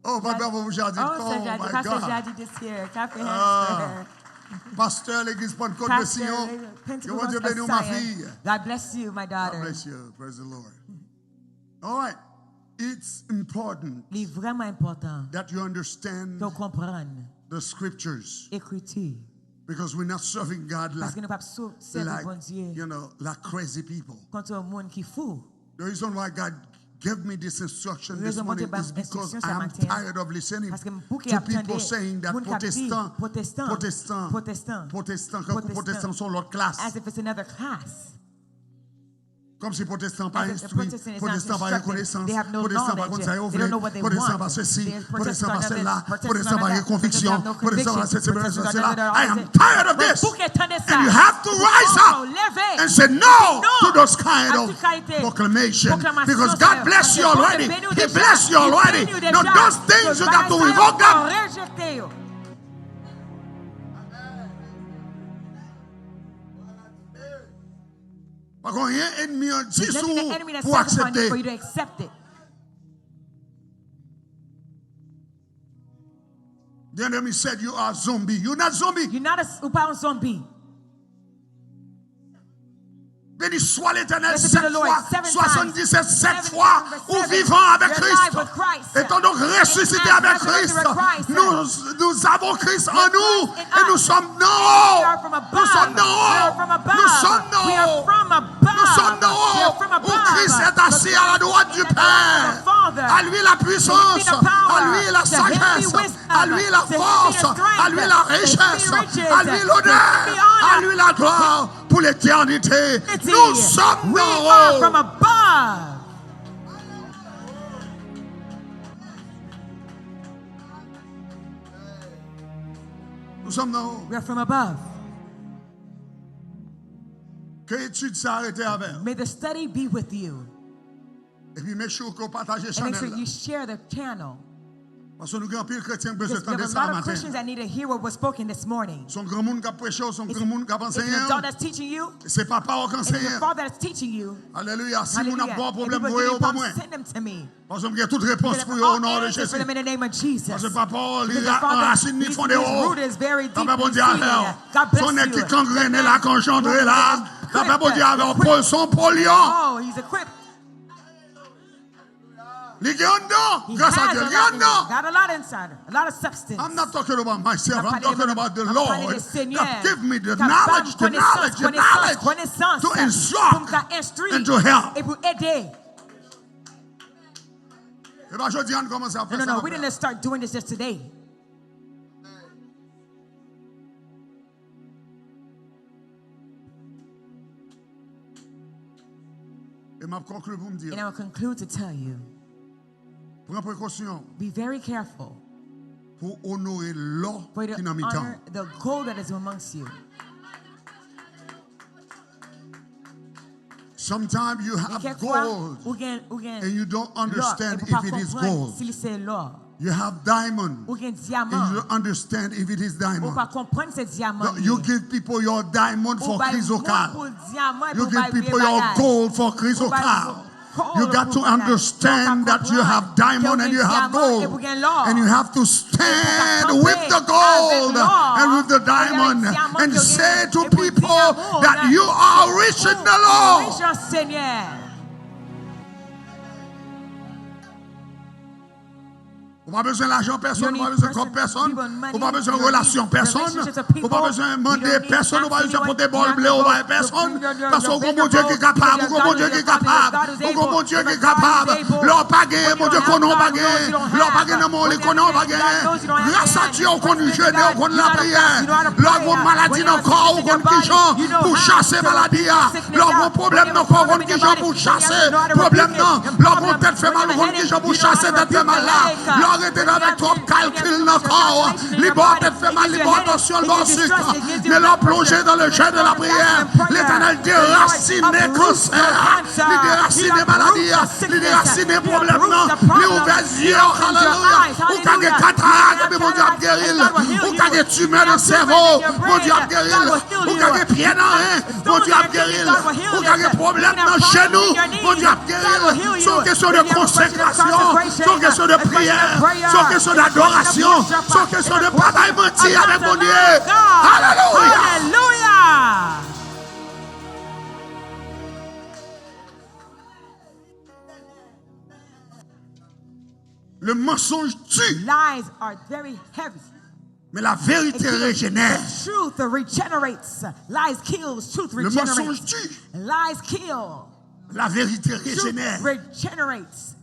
Oh, bat bravo pou Jardy. Oh, Oh, Sè Jardy, my Pastor God. Jardy this year. Clap your hands Ah. for her. Pasteur l'église Pentecôte de Pastor Sion. Pentecostal Que Bondieu bénisse of ma Zion. fille. God bless you, my God daughter. Bless you. Praise the Lord. All right. It's important Li vrèman enpòtan that you understand ke w konprann the scriptures. Ekriti. Because we're not serving God like, Paske nou p ap sou- sèvi like, Bondye you know, like crazy people. Kont yon moun ki fou. The reason why God gave me this instruction this Rezon morning Bondye ban is m because enstriksyon I sa am maten an, tired of listening paske m bouke to ap people tande saying that moun k ap di Protestant, Protestan, Protestant, Protestan, Protestant, kankou Protestant se yon lòt klas. As if it's another class. Kòmsi Protestan pa As if the enstwi, Protestant is not Protestan pa gen Konesans, They have no Protestan pa konn knowledge. Sa yo They vle, don't know what they Protestan want. Pa sesi, They are Protestan pa Protestant sela, of this, Protestant Protestan of pa that, gen konviksyon, Protestant have no Protestan pa conviction, sesi, Protestan Protestant sela. don't know I am that. Tired of But this. Bouke tande sa. And you have to rise up Leve. And say no Non. To those kind of Anti-kalite. Proclamation. Pwoklamasyon Because sa God yo. Bless You Paske Bondye Already. beni w He deja. Bless You Li Already. beni w No, deja. Those things you got to Bagay sa yo revoke pa them. Rejekte yo. Pa gen anyen ennmi an di There's sou nothing the ou enemy that's pou w set upon you for you aksepte. To accept it. The enemy said you are a zombie. You're not zombie. You're not a, ou pa yon zonbi. Beni swa Letènèl sèt fwa, swasanndisèt, sèt fwa, ou vivan avèk Kris. Etandonk resisite avèk Kris, nous, nous avons Christ en nous et nous sommes d'en haut. Nous sommes d'en haut. Nous sommes d'en haut. Nous sommes d'en haut. Où Christ est assis à la droite du Père. À lui la puissance, à lui la sagesse, à lui la force, à lui la richesse, à lui l'honneur, à lui la gloire pour l'éternité. Nous sommes d'en haut. Nous sommes d'en haut. We are from above. Ke etid sa a rete avè w. May the study be with you. Epi make sure ke w pataje chanèl la. And make sure you share the channel. Paske nou gen anpil kretyen ki bezwen tande sa maten. Because we have a lot of Christians that need to hear what was spoken this morning. Se yon granmoun k ap preche w, se yon granmoun k ap ansenye w. It's an adult that's teaching you. Se papa w k ansenye w. It's your father that's teaching you. Alelouya. Si moun ap ba w pwoblèm, voye yo ban mwen. Send them to me. Paske m gen tout repons pou yo o non de Jezi. Paske papa w li anrasin ni fonde wo. Lapè Bondye avè w. Se yon nèg ki kangrennen la, konjandre la. Lapè Bondye avè w. Pòl se yon pòl. Li gen anndan. Gras a Dye, li gen anndan. I'm not talking about myself. I'm talking about the Lord that give me the knowledge, the knowledge, the knowledge to instruct and to help. E pa jodi a n kòmanse ap fè sa. No, no, no, we didn't start doing this just today. E m ap konkli pou m di w. And I will conclude to tell you. Pran prekosyon. Be very careful. Pou onore lò ki nan mitan. For you to honor the gold that is amongst you. Sometimes you have gold and you don't understand if it is gold. You have diamond and you don't understand if it is diamond. You give people your diamond for krizokal. You give people your gold for krizokal. You got to understand that you have diamond and you have gold. And you have to stand with the gold and with the diamond and say to people that you are rich in the Lord. Ou pa bezwen lajan pèsonn, ou pa bezwen kòb pèsonn, ou pa bezwen relasyon pèsonn, ou pa bezwen mande pèsonn, ou pa bezwen pote bòl ble ou bay pèsonn, paske ou gon Bondye ki kapab, ou gon Bondye ki kapab, ou gon Bondye ki kapab. Lè w pa genyen, Bondye konnen w pa genyen. Lè w pa gen nan men w, li konnen w pa genyen. Gras a Dye, ou konn jene, ou konn lapriyè. Lè w gon maladi nan kò w, ou konn kijan pou chase maladi a. Lè w gon pwoblèm nan kò w, ou konn kijan pou chase pwoblèm nan. Lè w gon tèt fè mal, ou konn kijan pou chase tèt fè mal la. Lè w rete avèk twòp kalkil nan kò w, li ba w tèt fè mal, li ba w tansyon, li ba w sik. Men lè w plonje dans le jeûne et la prière, Letènèl derasine kansè a, li derasine maladi a, li derasine pwoblèm nan, li ouvè zye w, alelouya. Ou ka gen katarak, epi Bondye ap geri l. Ou ka gen timè nan sèvo, Bondye ap geri l. Ou ka gen pyè nan ren, Bondye ap geri l. Ou ka gen pwoblèm nan jenou, Bondye ap geri l. Se yon kesyon de konsekrasyon, se yon kesyon de priyè, se yon kesyon dadorasyon, se yon kesyon de pa bay manti avèk Bondye. Alelouya! Alelouya! Le mensonge tue. Lies are very heavy. Mais la vérité régénère. The truth regenerates. Lies kills, truth regenerates. Le mensonge tue. Lies kill. La vérité régénère. Truth regenerates.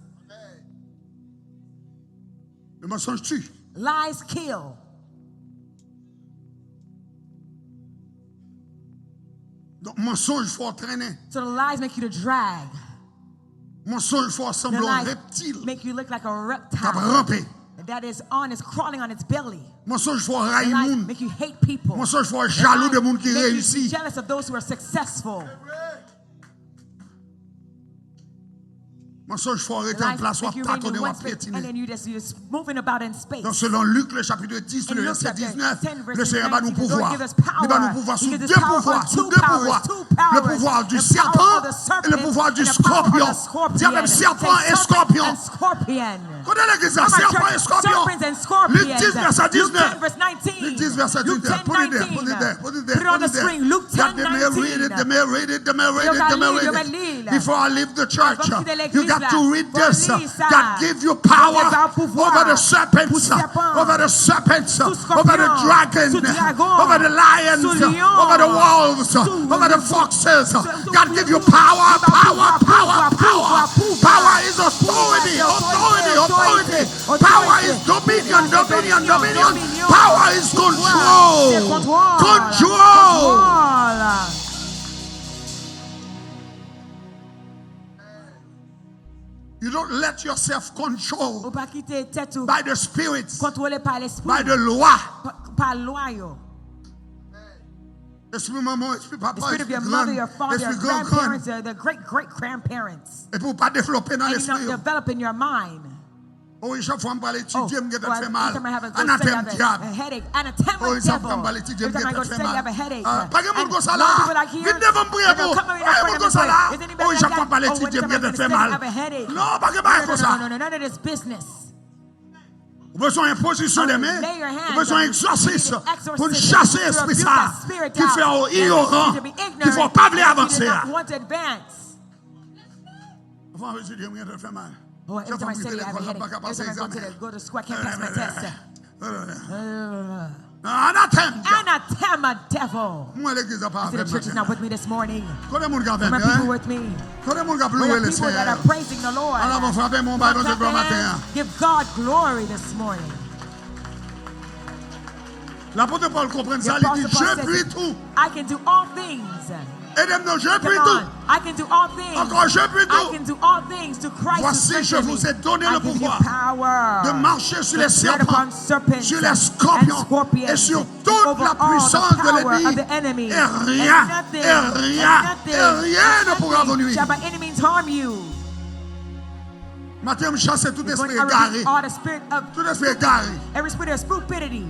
Le mensonge tue. Lies kill. Donk, mansonj fè w trennen. So the lies make you to drag. Mansonj fè w sanble yon reptil. The lies make you look like a reptile. K ap ranpe. That is on, is crawling on its belly. Mansonj fè w rayi moun. The lies make you hate people. Mansonj fè w jalou de moun ki reyisi. The lies make you jealous of those who are successful. Mansonj fè w rete an plas, w ap tatonnen, w ap pyetine. Donk, selon Lik, le chapitre dix, le verset dix-neuf, le Seigneur ba nou pouvwa. Li ba nou pouvwa sou de pouvwa, sou de pouvwa. Le pouvoir du serpent et le pouvoir du scorpion. Di avè m, sèpan e skòpyon. Kote legliz la? Sèpan e skòpyon. Lik dis, vèsè diznèf. Lik dis, vèsè diznèf. Put it there, put it there, put it there, put it there. Gad, let me read it, let me read it, let me read it, let me read it. Before I leave the church, you got to read this. God give you power over the serpents, over the serpents, over the dragon, over the lions, over the wolves, over the foxes. God give you power, power, power, power. Power is authority, authority, authority. Power is dominion, dominion, dominion. Power is control. Control. You don't let yourself control. Ou pa kite tèt ou, by the spirits, kontwole pa lespri, by the loi, pa, pa lwa yo. Espri manman, espri papa, espri grann, espri gran grann. Epi ou pa devlope nan lespri yo. Develop in your mind. O wi, chak fwa m pral etidye, m gentan fè mal. Anatèm dyab. O wi, chak fwa m pral etidye, m gentan fè mal. Ah, pa gen moun konsa la. Vin devan m priye pou ou. Pa gen moun konsa la. O wi, chak fwa m pral etidye, m gentan fè mal. Non, pa gen bagay konsa. Ou bezwen enpozisyon de men. Ou bezwen egzòsis pou n chase espri sa ki fè w iyoran, ki fè w pa vle avanse a. Anfan, vle di, m gentan fè mal. Chak fwa m rive lekòl la, m pa ka pase egzamen. Anatèm! Anathema, devil. Mwen legliz la pa avè m maten an. Kote moun k avè m yo, en? Kote moun k ap louwe Lesenyè yo? An avan frape men yon bay Bondye glwa maten an. Lapòt Pòl konprann sa, li di, je puis tout. I can do all things. Ede m non, je puis tout. I can do all things. Encore, je puis tout. I can do all things to Christ who strengthens me. Voici, je vous ai donné le pouvoir de marcher sur les serpents, sur les scorpions et sur toute la puissance de l'ennemi. Et rien, et rien, et rien ne pourra vous nuire. Shall by any means harm you. Maten, m chase tout espri egare. Tout espri egare. Every spirit of stupidity.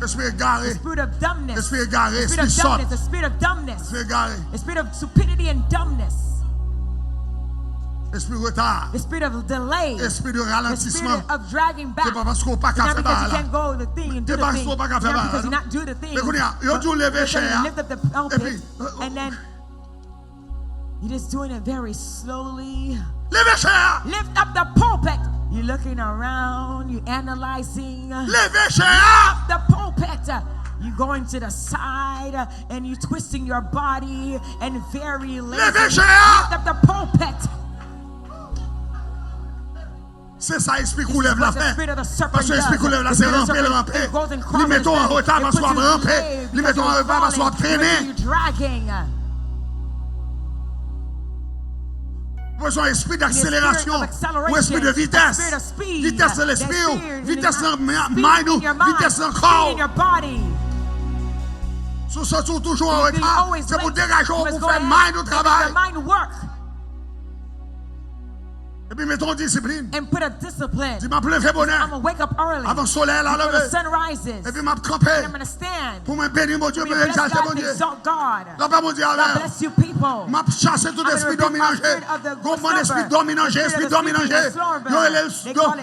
Espri egare. The spirit of dumbness. Espri egare, espri sòt. The spirit of dumbness. Espri egare. The spirit of stupidity and dumbness. Espri reta. The spirit of delay. Espri de ralantisman. The spirit of dragging back. Se pa paske w pa ka fè bagay la. Se pa paske w pa ka fè bagay la, non. Men kounye a, yo di w leve chè a. Epi, and then You're just doing it very slowly. Leve chè a! Lift up the pulpit. You're looking around, you're analyzing. Leve chè a! Lift up the pulpit. You're going to the side and you're twisting your body and very lazy. Leve chè a! Lift up the pulpit. Se sa espri koulèv la fè. Paske espri koulèv la se ranpe l ranpe. Li mete w an reta paske w ap ranpe. Li mete w an reta paske w ap trennen. Ou bezwen espri dakselerasyon. Ou espri de vitès. Vitès nan lespri w. Vitès nan mind ou. Vitès nan kò w. Si w santi w toujou an reta, se pou degaje w pou fè mind ou travay. Epi mete yon disiplin. And put a discipline. Di, "M ap leve bonè. I'm gonna wake up early. Avan solèy la leve. Before the sun rises. Epi m ap kanpe. And I'm gonna stand. Pou mwen beni Bondye, pou mwen egzalte Bondye." Exalt God. Lapè Bondye avè w. God bless you people. M ap chase tout espri dòmi nan je. Gon bann espri dòmi nan je, espri dòmi nan je. Yo rele l,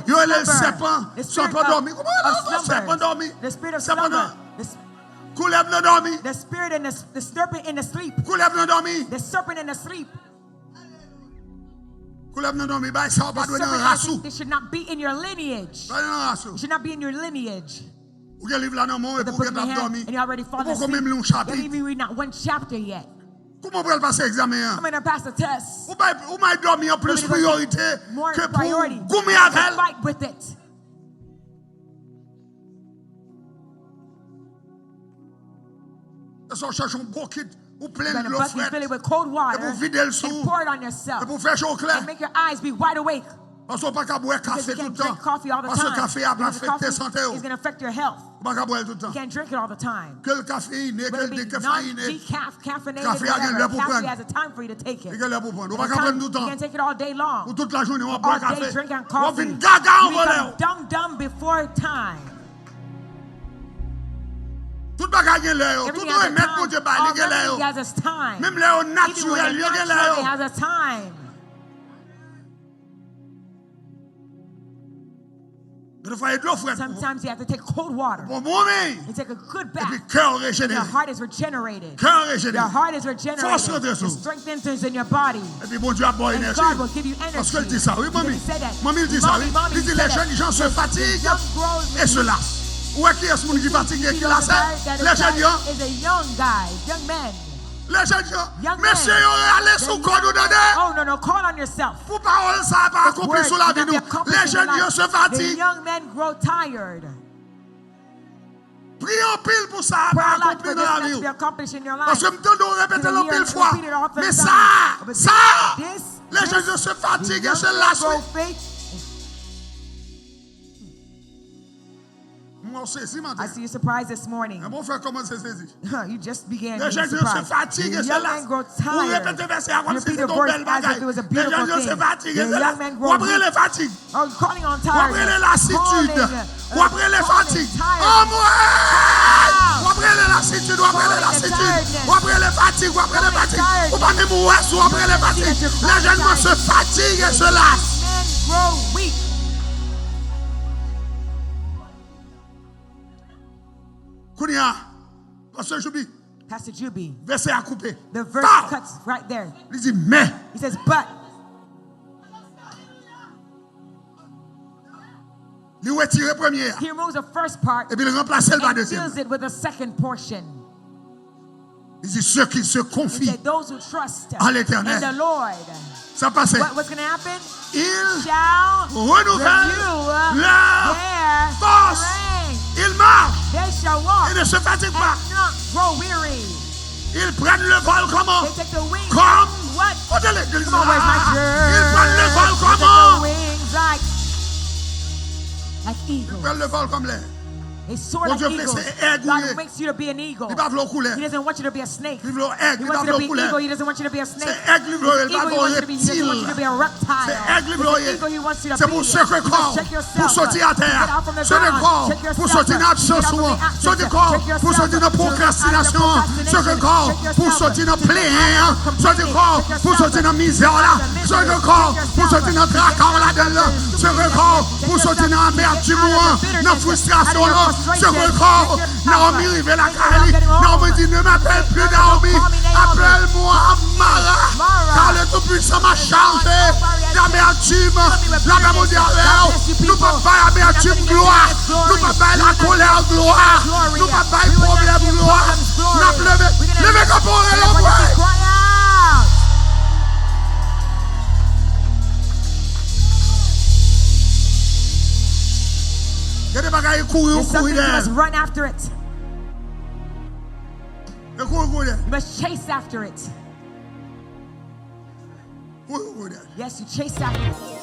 yo rele l sèpan. Sèpan dòmi. Kòman yo rele l? Sèpan dòmi. Sèpan dòmi. Koulèv nan dòmi. The spirit and the, the serpent in the sleep. Koulèv nan dòmi. The serpent in the sleep. Koulèv nan dòmi, bagay sa yo pa dwe nan ras ou. This should not be in your lineage. Pa nan ras ou. It should not be in your lineage. Ou gen liv la nan men w epi ou gentan ap dòmi. Ou poko menm li yon chapit. You haven't even read not one chapter yet. Kòman w pral pase egzamen an? I'm gonna pass the test. Ou bay, ou bay dòmi an plis priyorite ke pou w goumen avè l. Fight with it. E sa w chèche yon bokit, ou plen dlo frèt, epi w vide l sou ou, epi w fè je w klè. And make your eyes be wide awake. Paske w pa ka bwè kafe tout tan. Paske kafe a ap afekte sante w. Ou pa ka bwè l tout tan. Ke l kafeyine, ke l dekafeyine. Kafe a gen lè pou pran. Li gen lè pou pran. Ou pa ka pran l tout tan. Pou tout lajounen w ap bwè kafe. W ap vin gaga anvan lè w. Tout bagay gen lè yo. Tout remèd Bondye bay, li gen lè yo. Menm lè yo natirèl, yo gen lè yo. Gen de fwa, e dlo frèt pou bon mouri. Epi kè w rejenere. Kè w rejenere. Fòs rantre sou ou. Epi Bondye ap ba w enèji. Paske l di sa, wi, manmi. Manmi, l di sa, wi. Li di, les jeunes gens se fatiguent et se lassent. Ou wè kiyès moun ki fatige, ki lase? Les jeunes gens. Les jeunes gens. Mesye yo rale sou kò nou, tande. Pou pawòl sa a pa akonpli sou lavi nou. Les jeunes gens se fatiguent. Priye anpil pou sa a pa akonpli nan lavi w. Paske m tande w repete l anpil fwa. Men sa, sa, les jeunes gens se fatiguent et se lassent. M wè w sezi maten. Enben w fè kòmanse sezi. Les jeunes gens se fatiguent et se lassent. Ou repete vèsè a kòmsi se te yon bèl bagay. Les jeunes gens se fatiguent et se lassent. W ap rele fatig. W ap rele lasitid. W ap rele fatig. Anmwey! W ap rele lasitid, w ap rele lasitid. W ap rele fatig, w ap rele fatig. Ou pa menm wè si w ap rele fatig. Les jeunes gens se fatiguent et se lassent. Kounye a, Pastè Joubi, Pastor Juby, vèsè a koupe. The verse cuts right there. Li di, men. He says, but. Li retire premye a. He removes the first part. Epi li ranplase l pa dezyèm. And fills it with a second portion. Li di, ceux qui se confient à l'Éternel. He said, those who trust in the Lord. Sa pase. What, what's gonna happen? Ils renouvelent leur force. Ils marchent et ne se fatiguent pas. Ils prennent le vol comment? Comme, kote legliz la? Ils prennent le vol comment? Ils prennent le vol comme les Bondye vle se èg ou ye. Li pa vle w koulè. Li vle w èg, li pa vle w koulè. Se èg li vle w ye, li pa vle w reptil. Se èg li vle w ye. Se pou w seke kò w, pou w soti atè a. Seke kò w, pou w soti nan absans ou an. Seke kò w, pou w soti nan pwokrastinasyon an. Seke kò w, pou w soti nan plenyen an. Seke kò w, pou w soti nan mizè w la. Seke kò w, pou w soti nan traka w ladan l lan. Seke kò w, pou w soti nan amètim ou an, nan fristrasyon w lan. Seke kò w. Naomi rive lakay li. Naomi di, ne m'appelle plus Naomi. Appelle-moi Mara. Car le Tout-Puissant m'a chargé d'amertume. Lapè Bondye avè w. Nou p ap bay amètim glwa. Nou p ap bay lakolè glwa. Nou p ap bay pwoblèm glwa. N ap leve. Leve kanpe w, rele w, pray. Gen de bagay, e kouri ou kouri dèyè. There's something you must run after it. E kouri ou kouri dèyè. You must chase after it. Kouri ou kouri dèyè. Yes, you chase after it.